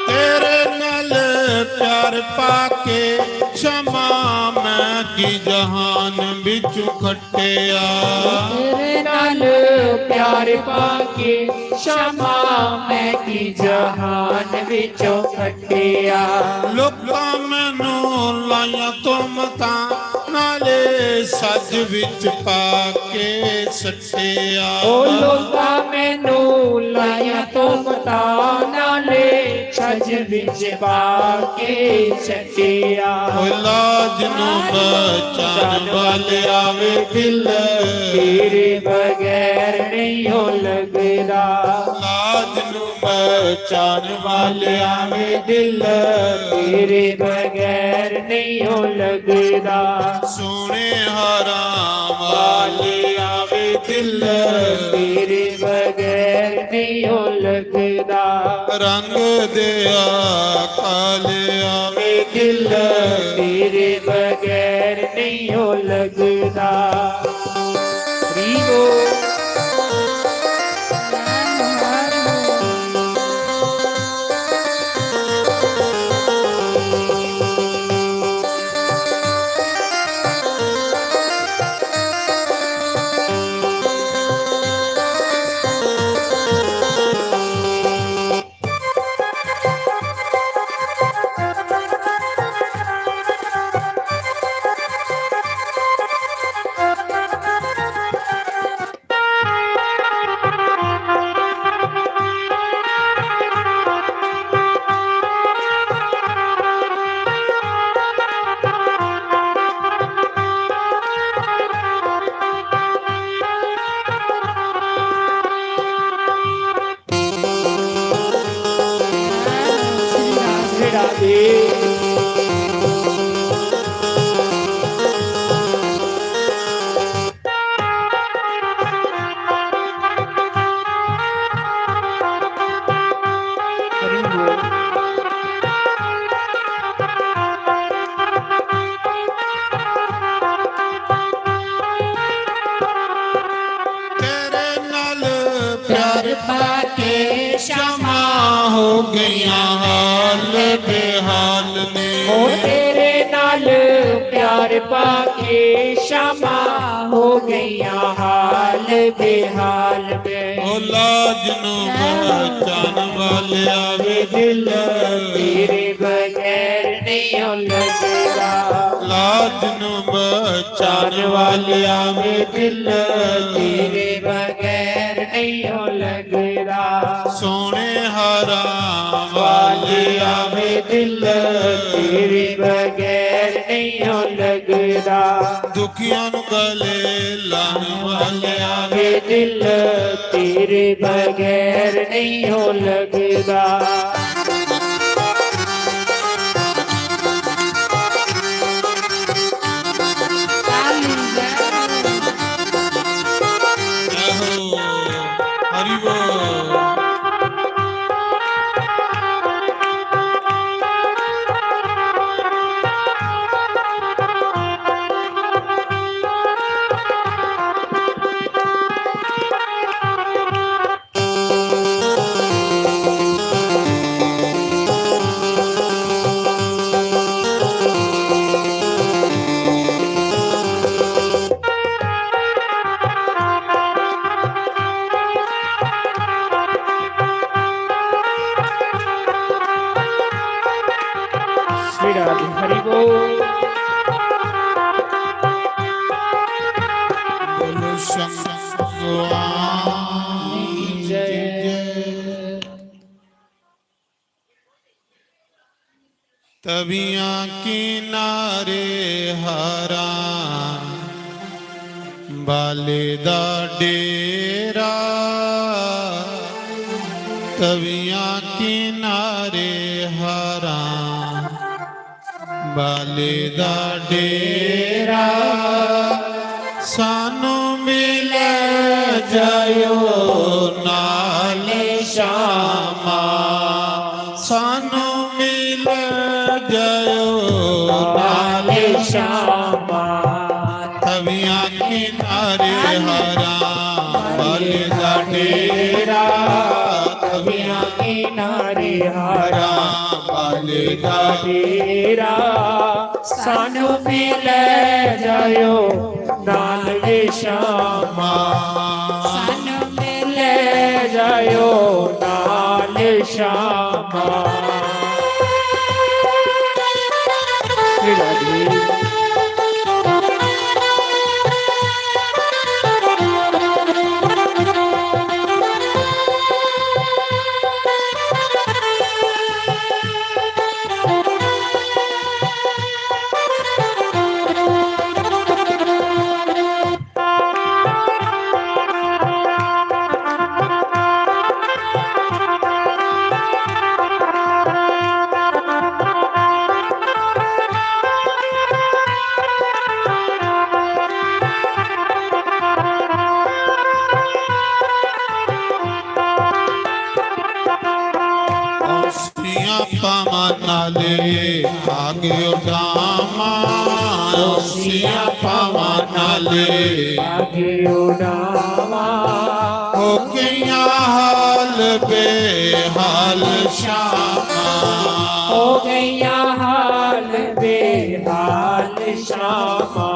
तेरे नाल प्यार पाके क्षमा मैं की जहान विचों खट्टिया। तेरे नाल प्यार पाके शामा मैं की जहान विचों खट्टिया। लोकां मैनू लाइयां तोमतां, नाले सज विच पाके सट्टिया। ओ लोकां मैनू लाइयां तोमतां, नाले सज विच पाके सट्टिया। ओ लाज नू बचान वाले आवे दिल, तेरे बगैर नहीं हो लगदा। लाज नू बचान वाले आवे दिल, तेरे बगैर नहीं हो लगदा। सोने हराम वाले आवे दिल, तेरे बगैर नहीं हो लगदा। रंग दे काले आवे दिल, तेरे बगैर नहीं हो लगदा। हरी बोल। तेरे नाल प्यार पाके शामा हो गईयां हाल बेहाल ने। ओ तेरे नाल प्यार पाके शामा हो गईयां हाल बेहाल ने। ओ लाज नू बचान वाले आवे दिल, तेरे बगैर नहीं हो लगदा। लाज नू बचान वाले आवे दिल, तेरे बगैर नहीं हो लगदा। सोने हराम वाले आवे दिल, तेरे बगैर नहीं हो लगदा। दुखियां नू गले लाने वाले आवे दिल, तेरे बगैर नहीं हो लगदा। जय हो, हरि बोल। श्री राधे हरि बोल। बोलो शंकर भगवान की जय। तवियां किनारे हारां बाले दा डेरा, तवियां किनारे हारां बाले दा डेरा। सानू मिल जायो नाल शामा, सानू मिल जायो नाल शामा। तवियां किनारे हारां बाले दा डेरा। तवियां किनारे हारां वाले दा डेरा, सानू भी ले जायो नाल शामा। सानू भी ले जायो नाल शामा। औसियां पावां नाले आगे उडावां, औसियां पावां नाले आगे उडावां। हो गईयां हाल बेहाल शामां, हो गईयां हाल बेहाल शामां।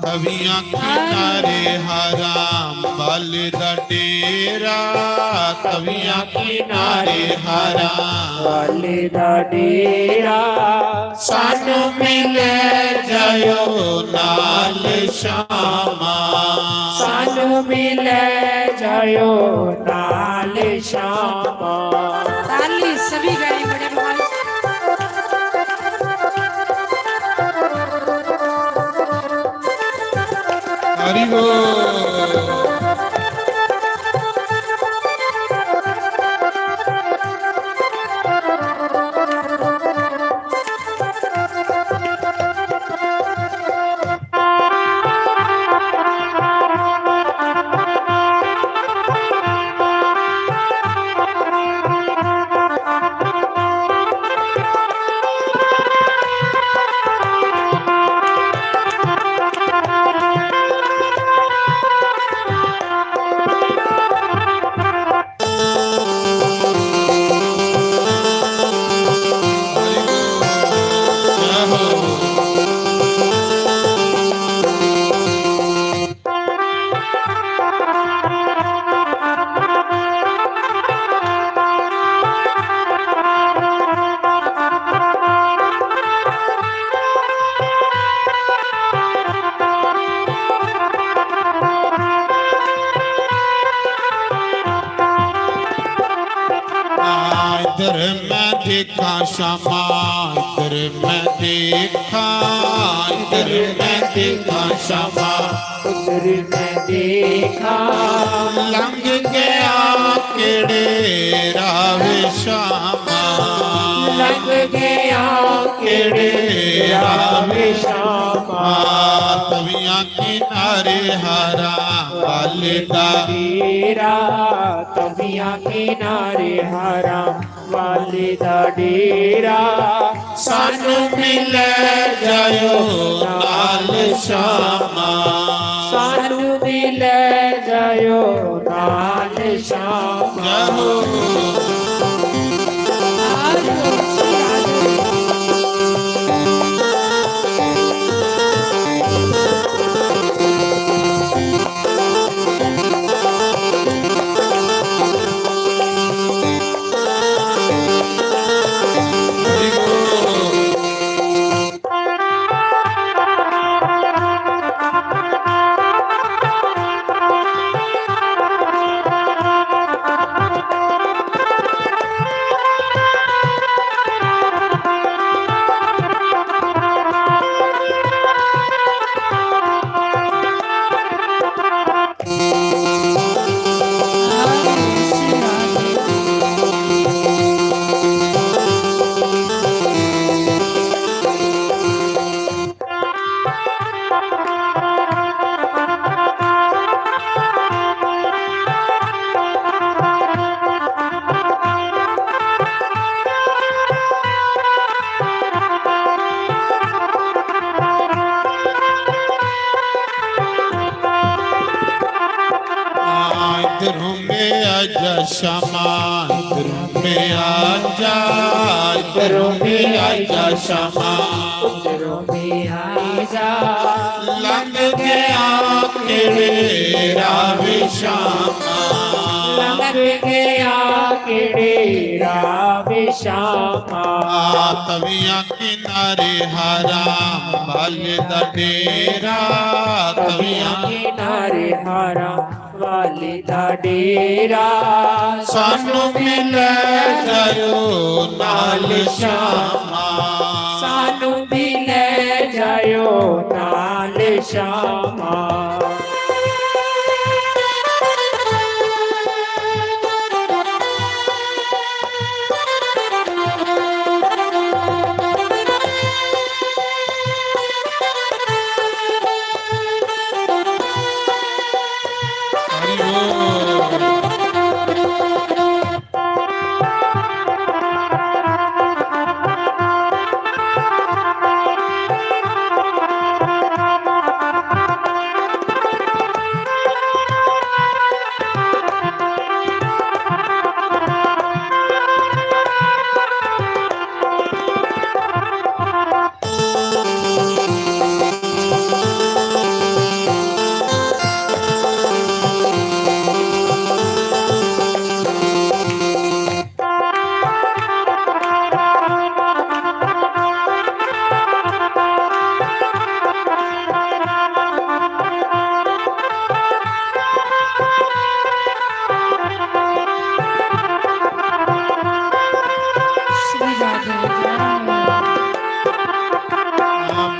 तवियां किनारे हारां वाले दा डेरा, तवियां किनारे हारां वाले दा डेरा। सानू भी ले जायो नाल शामां, सानू भी ले जायो नाल शामां। ताली सभी गाड़ी बड़े भाई। हरि बोल। इधर मैं देखा शामा, इधर मैं देखा, इधर मैं देखा शामा, इधर मैं देखा। लंघ गया केड़े रावे शामा, लंघ गया केड़े रावे शामा। तवियां किनारे हारां वाले दा डेरा, तवियां किनारे हारां वाले दा डेरा। सानू भी ले जायो नाल शामा, सानू भी ले जायो नाल शामा। इधरों में जा श्यामा, इधरों भी आ जा, इधरों भी आ जा श्यामा। इधरों भी आ जा। लंघ गया केड़े राह वे श्यामा। लंघ गया केड़े राह वे श्यामा। तवियां किनारे हारां वाले दा डेरा। तवियां किनारे हारां वाले दा डेरा। सानू भी ले जायो नाल श्यामा। सानू भी ले जायो नाल श्यामा। हरि बोल।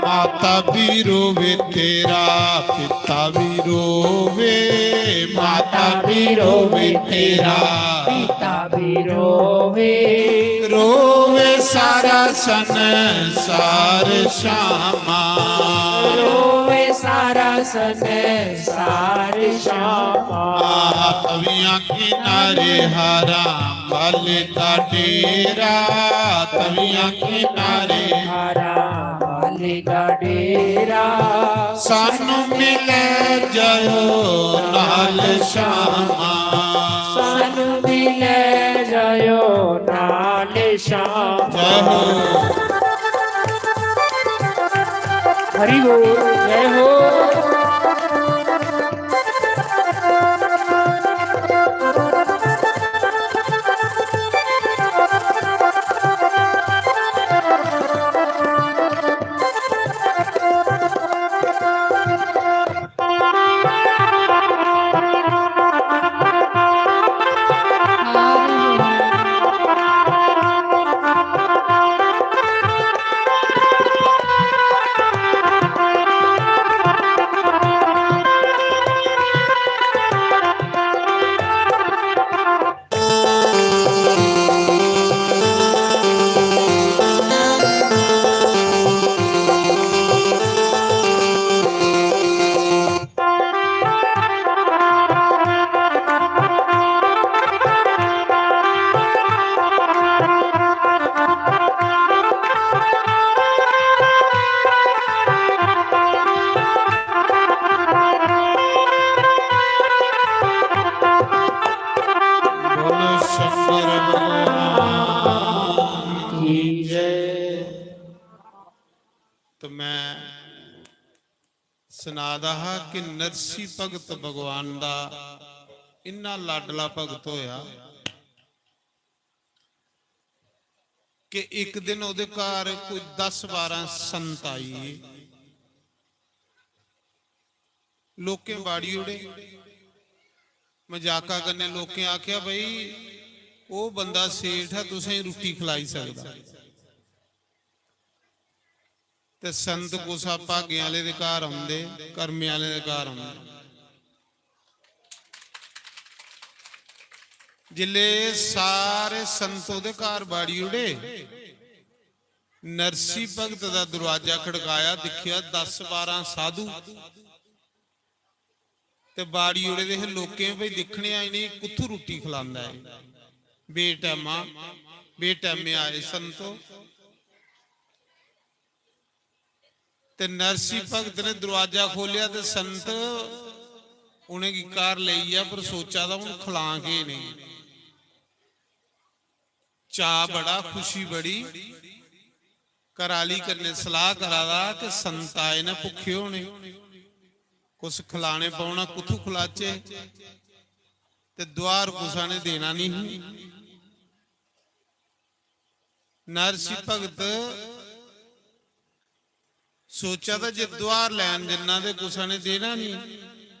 माता भी रोवे तेरा, पिता भी रोवे। माता भी रोवे तेरा, पिता भी रोवे। रोवे सारा संसार श्यामा। रोवे सारा संसार श्यामा। तवियां किनारे हारां वाले दा डेरा। तवियां किनारे हारां वाले दा डेरा। सानू भी ले जायो नाल श्यामा। सानू भी ले जायो नाल श्यामा। जय हो। हरि बोल। जय हो। बोलो शंकर भगवान की जय। तो मैं सनादा हा कि नरसी भगत भगवान दा इन्ना लाडला भगत होया कि इक दिन ओदे घर कोई दस बारां संत आई। लोकें बाड़ी ओड़े। मजाका कन्नै लोकें आखेआ, "भाई, ओह् बंदा सेठ ऐ, तुसें रुट्टी खलाई सकदा।" ते संत कुसा भागें आह्ले दे घर औंदे, कर्में आह्ले दे घर औंदे। जिसले सारे संत ओह्दे घर बाड़ी ओड़े, नरसी भगत दा दरवाजा खड़काया, दिक्खेआ दस बारां साधु ते बाड़ी ओड़े दे हे। लोकें भाई दिक्खने आं इ'नेंगी कुत्थू रुट्टी खलांदा ऐ। बेटैमा, बेटैमे आए संतो। ते नरसी भगत ने दरवाजा खोलेआ ते संत उ'नेंगी घर लेई गेआ, पर सोचा दा हून खलां केह् इ'नेंगी। चाऽ बड़ा, खुशी बड़ी। घरै आह्ली कन्नै सलाह् करा दा कि संत आए न, भुक्खे होने, कुछ खलाने पौना, कुत्थूं खलाचे? ते दुआर कुसै ने देना निं ही। नरसी भगत सोचा दा जे दुआर लैन जन्ना ते कुसै ने देना निं,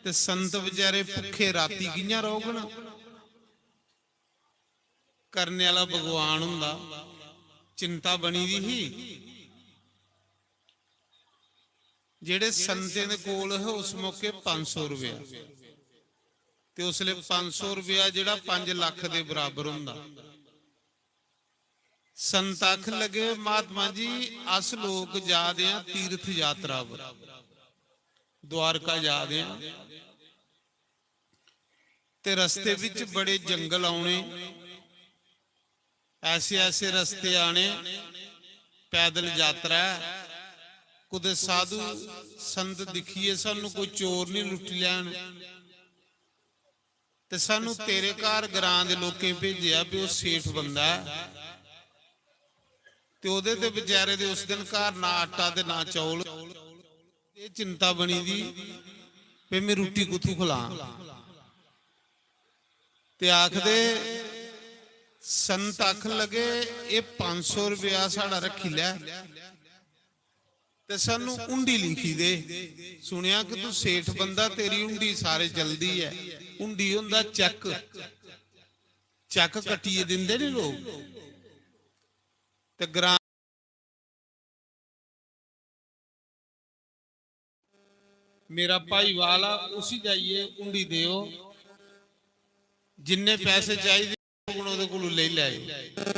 ते संत बेचारे भुक्खे राती कि'यां रौह्गन? करने आह्ला भगवान हुंदा। चिंता बनी दी ही। जेह्ड़े संतें दे कोल हे उस मौके पंज सौ रपेआ, ते उसलै पंज सौ रपेआ जेह्ड़ा पंज लक्ख दे बराबर होंदा। संत आखन लगे, "महात्मा जी, अस लोक जा दे आं तीर्थ यात्रा पर, द्वारका जा दे आं, ते रस्ते बिच बड़े जंगल औने, ऐसे ऐसे रस्ते आने, पैदल यात्रा ऐ, कुतै साधु संत दिक्खियै सानू कोई चोर निं लुट्टी लैन।" ते सानू तेरे घर ग्रां दे लोकें भेजेआ भी ओह् सेठ बंदा ऐ, ते ओह्दे ते बेचारे दे उस दिन घर ना आटा ते ना चौल। एह् चिंता बनी दी भी मैं रुट्टी कुत्थूं खलां। ते आखदे, संत आखन लगे, "एह् पंज सौ रपेआ साढ़ा रक्खी लै, ते सानू हुंडी लिखी दे। सुनेआ कि तू सेठ बंदा, तेरी हुंडी सारे चलदी ऐ।" हुंडी होंदा चैक, चैक कट्टियै दिंदे नी लोक। ते ग्रां मेरा भाईवाल आ, उसी जाइयै हुंडी देओ, जिन्ने पैसे चाहिदे होङन ओह्दे कोलू लेई लैएओ।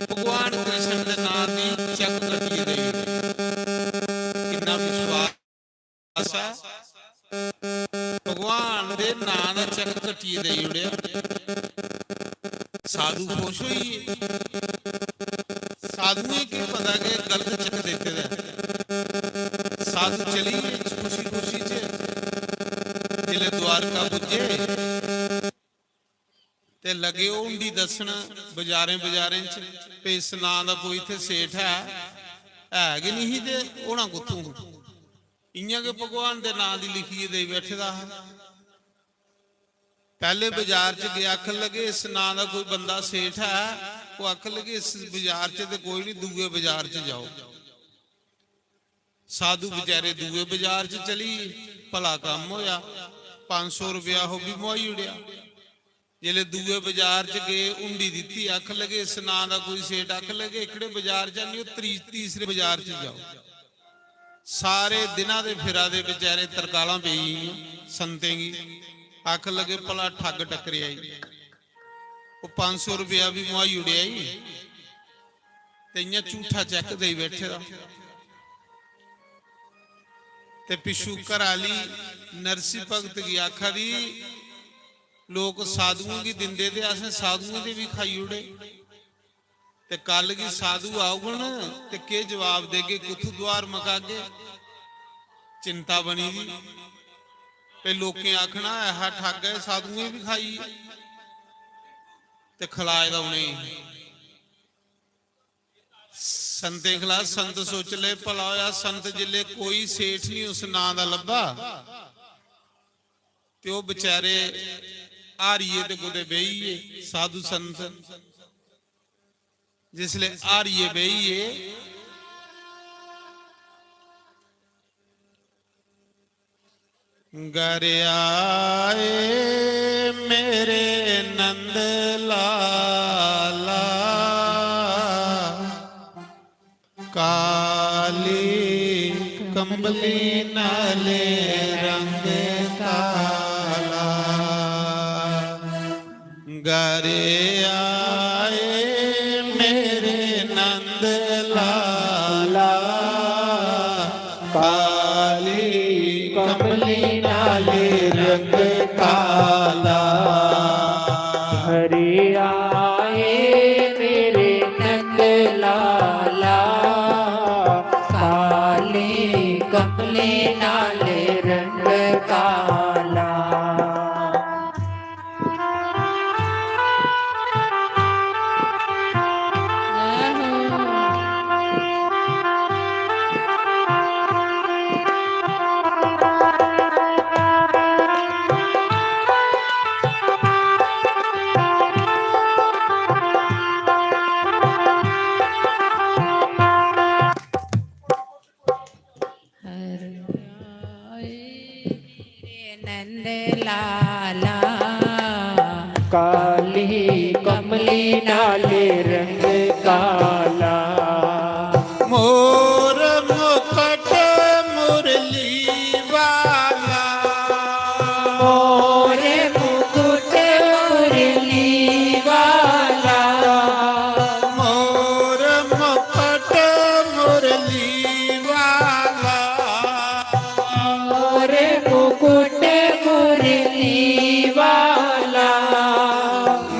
भगवान कृष्ण दे नां दी चैक कट्टियै देई ओड़े। किन्ना विश्वास ऐ, भगवान दे नां दा चैक कट्टियै देई ओड़ेआ। साधु खुश होई गे। साधुएं गी पता कि गलत चैक दित्ते दा ऐ। साधु चली गे खुशी खुशी च। जिसलै द्वारका पुज्जे ते लगे ओह् हुंडी दस्सन बाजारें बाजारें च, "भई इस नां दा कोई इत्थै सेठ है? है गै निं ही ते होना कुत्थूं?" इ'यां गै भगवान दे नां दी लिखियै देई बैठे दा हा। पैह्ले बाजार च गे, आखन लगे, "इस नां दा कोई बंदा सेठ है?" ओह् आखन लगे, "इस बाजार च ते कोई निं, दूए बाजार च जाओ।" साधु बेचारे दूए बाजार च चली गे, भला कम्म होया, पंज सौ रपेआ ओह् बी मुहाई ओड़ेआ। जिसलै दूए बाजार च गे, हुंडी दित्ती, आखन लगे, "इस नां दा कोई सेठ?" आखन लगे, "एह्कड़े बाजार च निं, ओह् त्री-, तीसरे बाजार च जाओ।" सारे दिना दे फिरा दे बेचारे तरकालां पेई गेइयां संतें गी। आखन लगे, "भला ठग टकरेआ ई।" ओह् पंज सौ रपेआ बी मुहाई ओड़ेआ ई, ते इ'यां झूठा चैक देई बैठे दा। ते पिच्छू घरा आह्ली नरसी भगत गी आखा दी, "लोक साधुएं गी दिंदे ते असें साधुएं दे बी खाई ओड़े।" ते कल गी साधु औगन ते केह् जवाब देगे, कुत्थू दुआर मकागे? चिंता बनी दी। ते लोकें आखना, "ऐहा ठग ऐ, साधुएं बी खाई ते खलाए दा उ'नेंगी।" संतें खलाफ संत सोच ले, भला होया संत जिसलै कोई सेठ नहीं उस नां दा लब्भा, ते ओह् बेचारे हारियै ते कुतै बेही गे साधु संत। जिसलै हारियै बेही गे, "घर आए मेरे नंद लाला, काली कंबली नाले रंग काला।" घर आए मेरे नंद लाला, काली कंबली नाले रंग काला। घर आए मेरे नंद लाला, काली कंबली नाले रंग काला। काली कमली नाले रंग काला। मोर मुकुट मुरली वाला। मोर मुकुट मुरली वाला। मोर मुकुट मुरली वाला। मोर मुकुट मुरली वाला।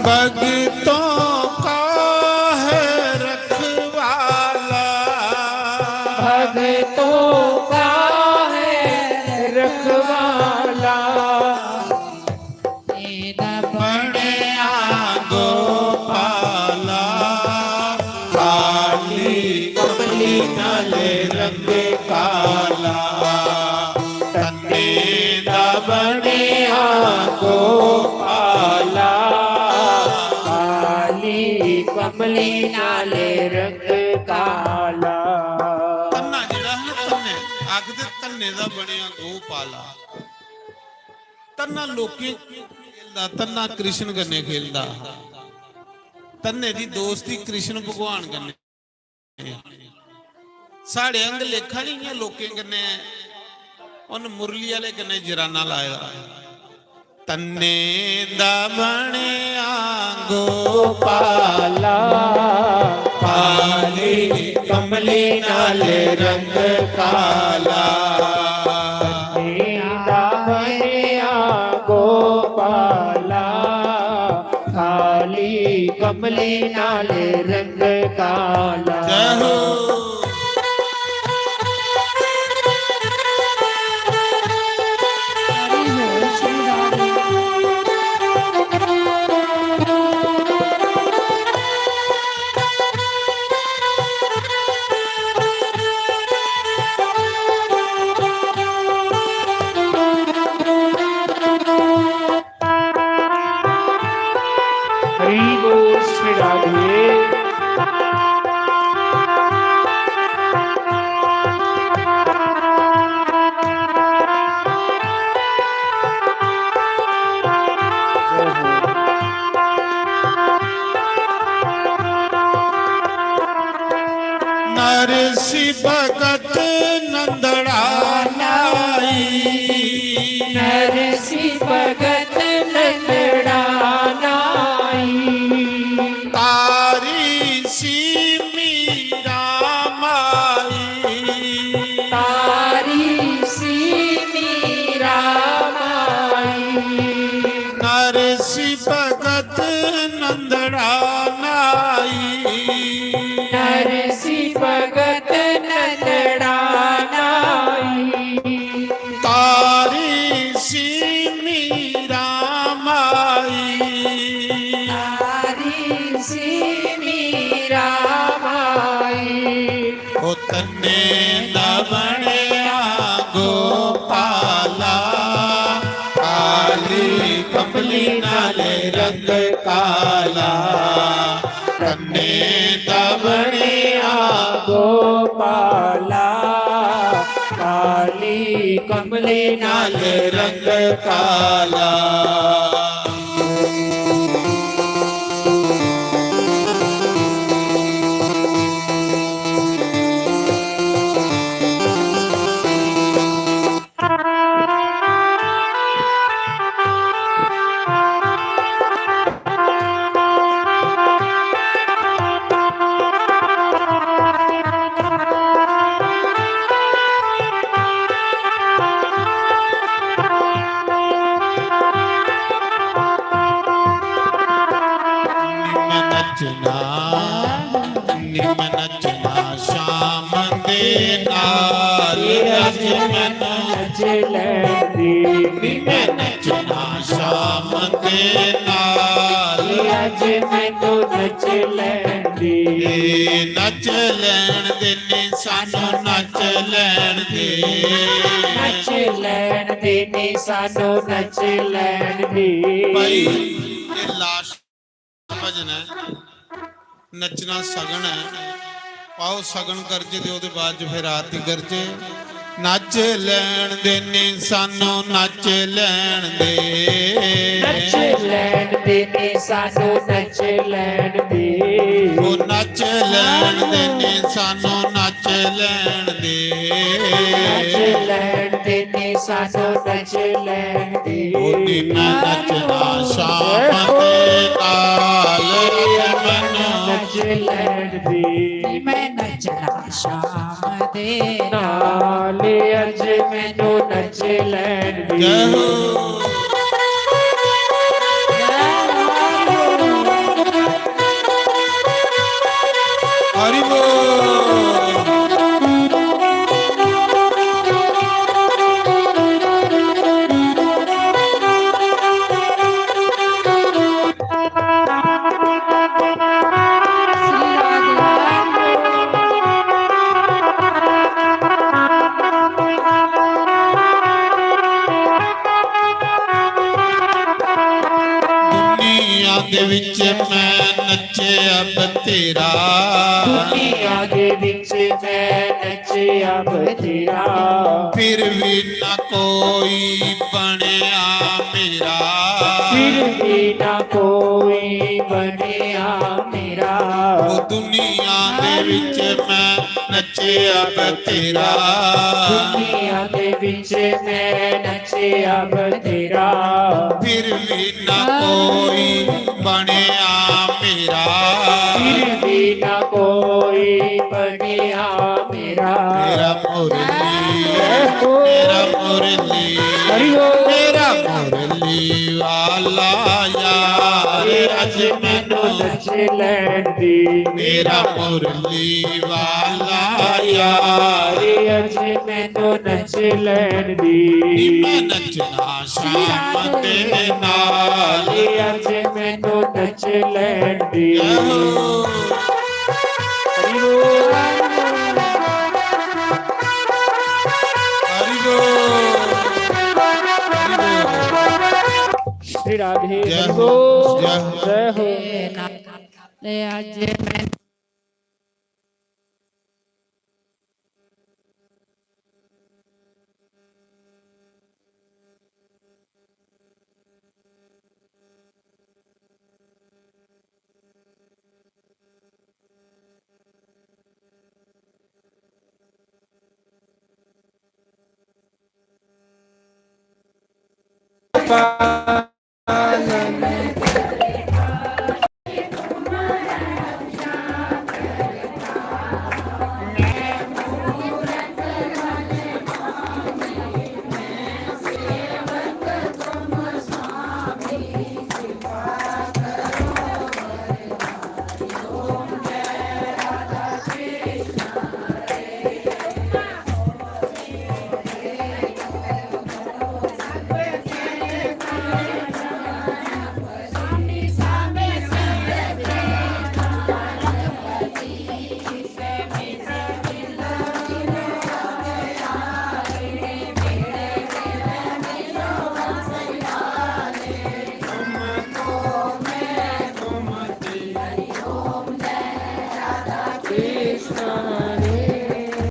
भगतों का है रखवाला। भगतों का है रखवाला। बणिया गोपाला, काली कमली नाले रंग काला। तन्ने दा बणिया गोपाला, काली कमली नाले रंग काला। तन्ना जेह्ड़ा है ना, तन्ने, आखदे तन्ने दा बणिया गोपाला। तन्ना लोकें खेलदा, तन्ना कृष्ण कन्नै खेलदा हा। तन्ने दी दोस्ती कृष्ण भगवान कन्नै। साढ़े आंग लेखा नहीं, इ'यां लोकें कन्नै, उन मुरली आह्ले कन्नै जराना लाए दा। तन्ने दा बणेआ गोपाला, काली कमली नाल रंग काला। तन्ने दा बणेआ गोपाला, काली कमली नाल रंग काला। जय हो। हरि बोल श्री राधे। नरसी भगत नंदड़ा नाई। नरसी भगत नंदड़ा नाई। तारी सी मीरा माई। तारी सी मीरा माई। नरसी भगत नंदड़ा नाई। नरसी भगत नंदड़ा नाई। तारी सी मीरा माई। तारी सी मीरा माई। ओ तन्ने दा बणेआ गोपाला, काली कमली नाले रंग काला। तन्ने दा बणेआ गोपाला, काली कमली नाले रंग काला। नचना, निम नचना श्याम दे नाल, अज मैनू नच लैंदी। निम नचना श्याम दे नाल, अज मैनू नच लैंदी। नच लैण दे नी सानू, नच लैण दे। नच लैण दे नी सानू, नच लैण दे। भाई, ये लास्ट भजन है, नच्चना सगन है। आओ सगन करजे ते ओह्दे बाद च फिर आरती करजे। नच लैन दे नी सानू, नच लैन दे। नच लैन दे नी सानू, नच लैन दे। ओ नच लैन दे नी सानू, नच लैन दे। नच लैन दे नी सानू, नच लैन दे। ओ नी मैं नचना शाम दे नाल, मैनू नच लैन दे। नी मैं नचना शाम दे नाल, अज मैनू नच लैन दे। जय हो। हरि बोल। दुनिया दे विच मैं नच्चेआ बथेरा। दुनिया दे विच मैं नच्चेआ बथेरा। फिर भी ना कोई बनेआ मेरा। फिर भी ना कोई बनेआ मेरा। ओ दुनिया दे विच मैं नच्चेआ बथेरा। दुनिया दे विच मैं नच्चेआ बथेरा। फिर भी ना कोई बनेआ मेरा। फिर भी ना कोई बनेआ मेरा। मेरा मुरली, मेरा मुरली, हरि बोल। मेरा मुरली वाला यार, अज मैनू नच लैन दे। मेरा मुरली वाला यार, अज मैनू नच लैन दे। नी मैं नचना शाम दे नाल, अज मैनू नच लैन दे। हरि बोल। हरि बोल। हरि बोल। श्री राधे। जय हो। जय हो। जय हो। ले आज मैं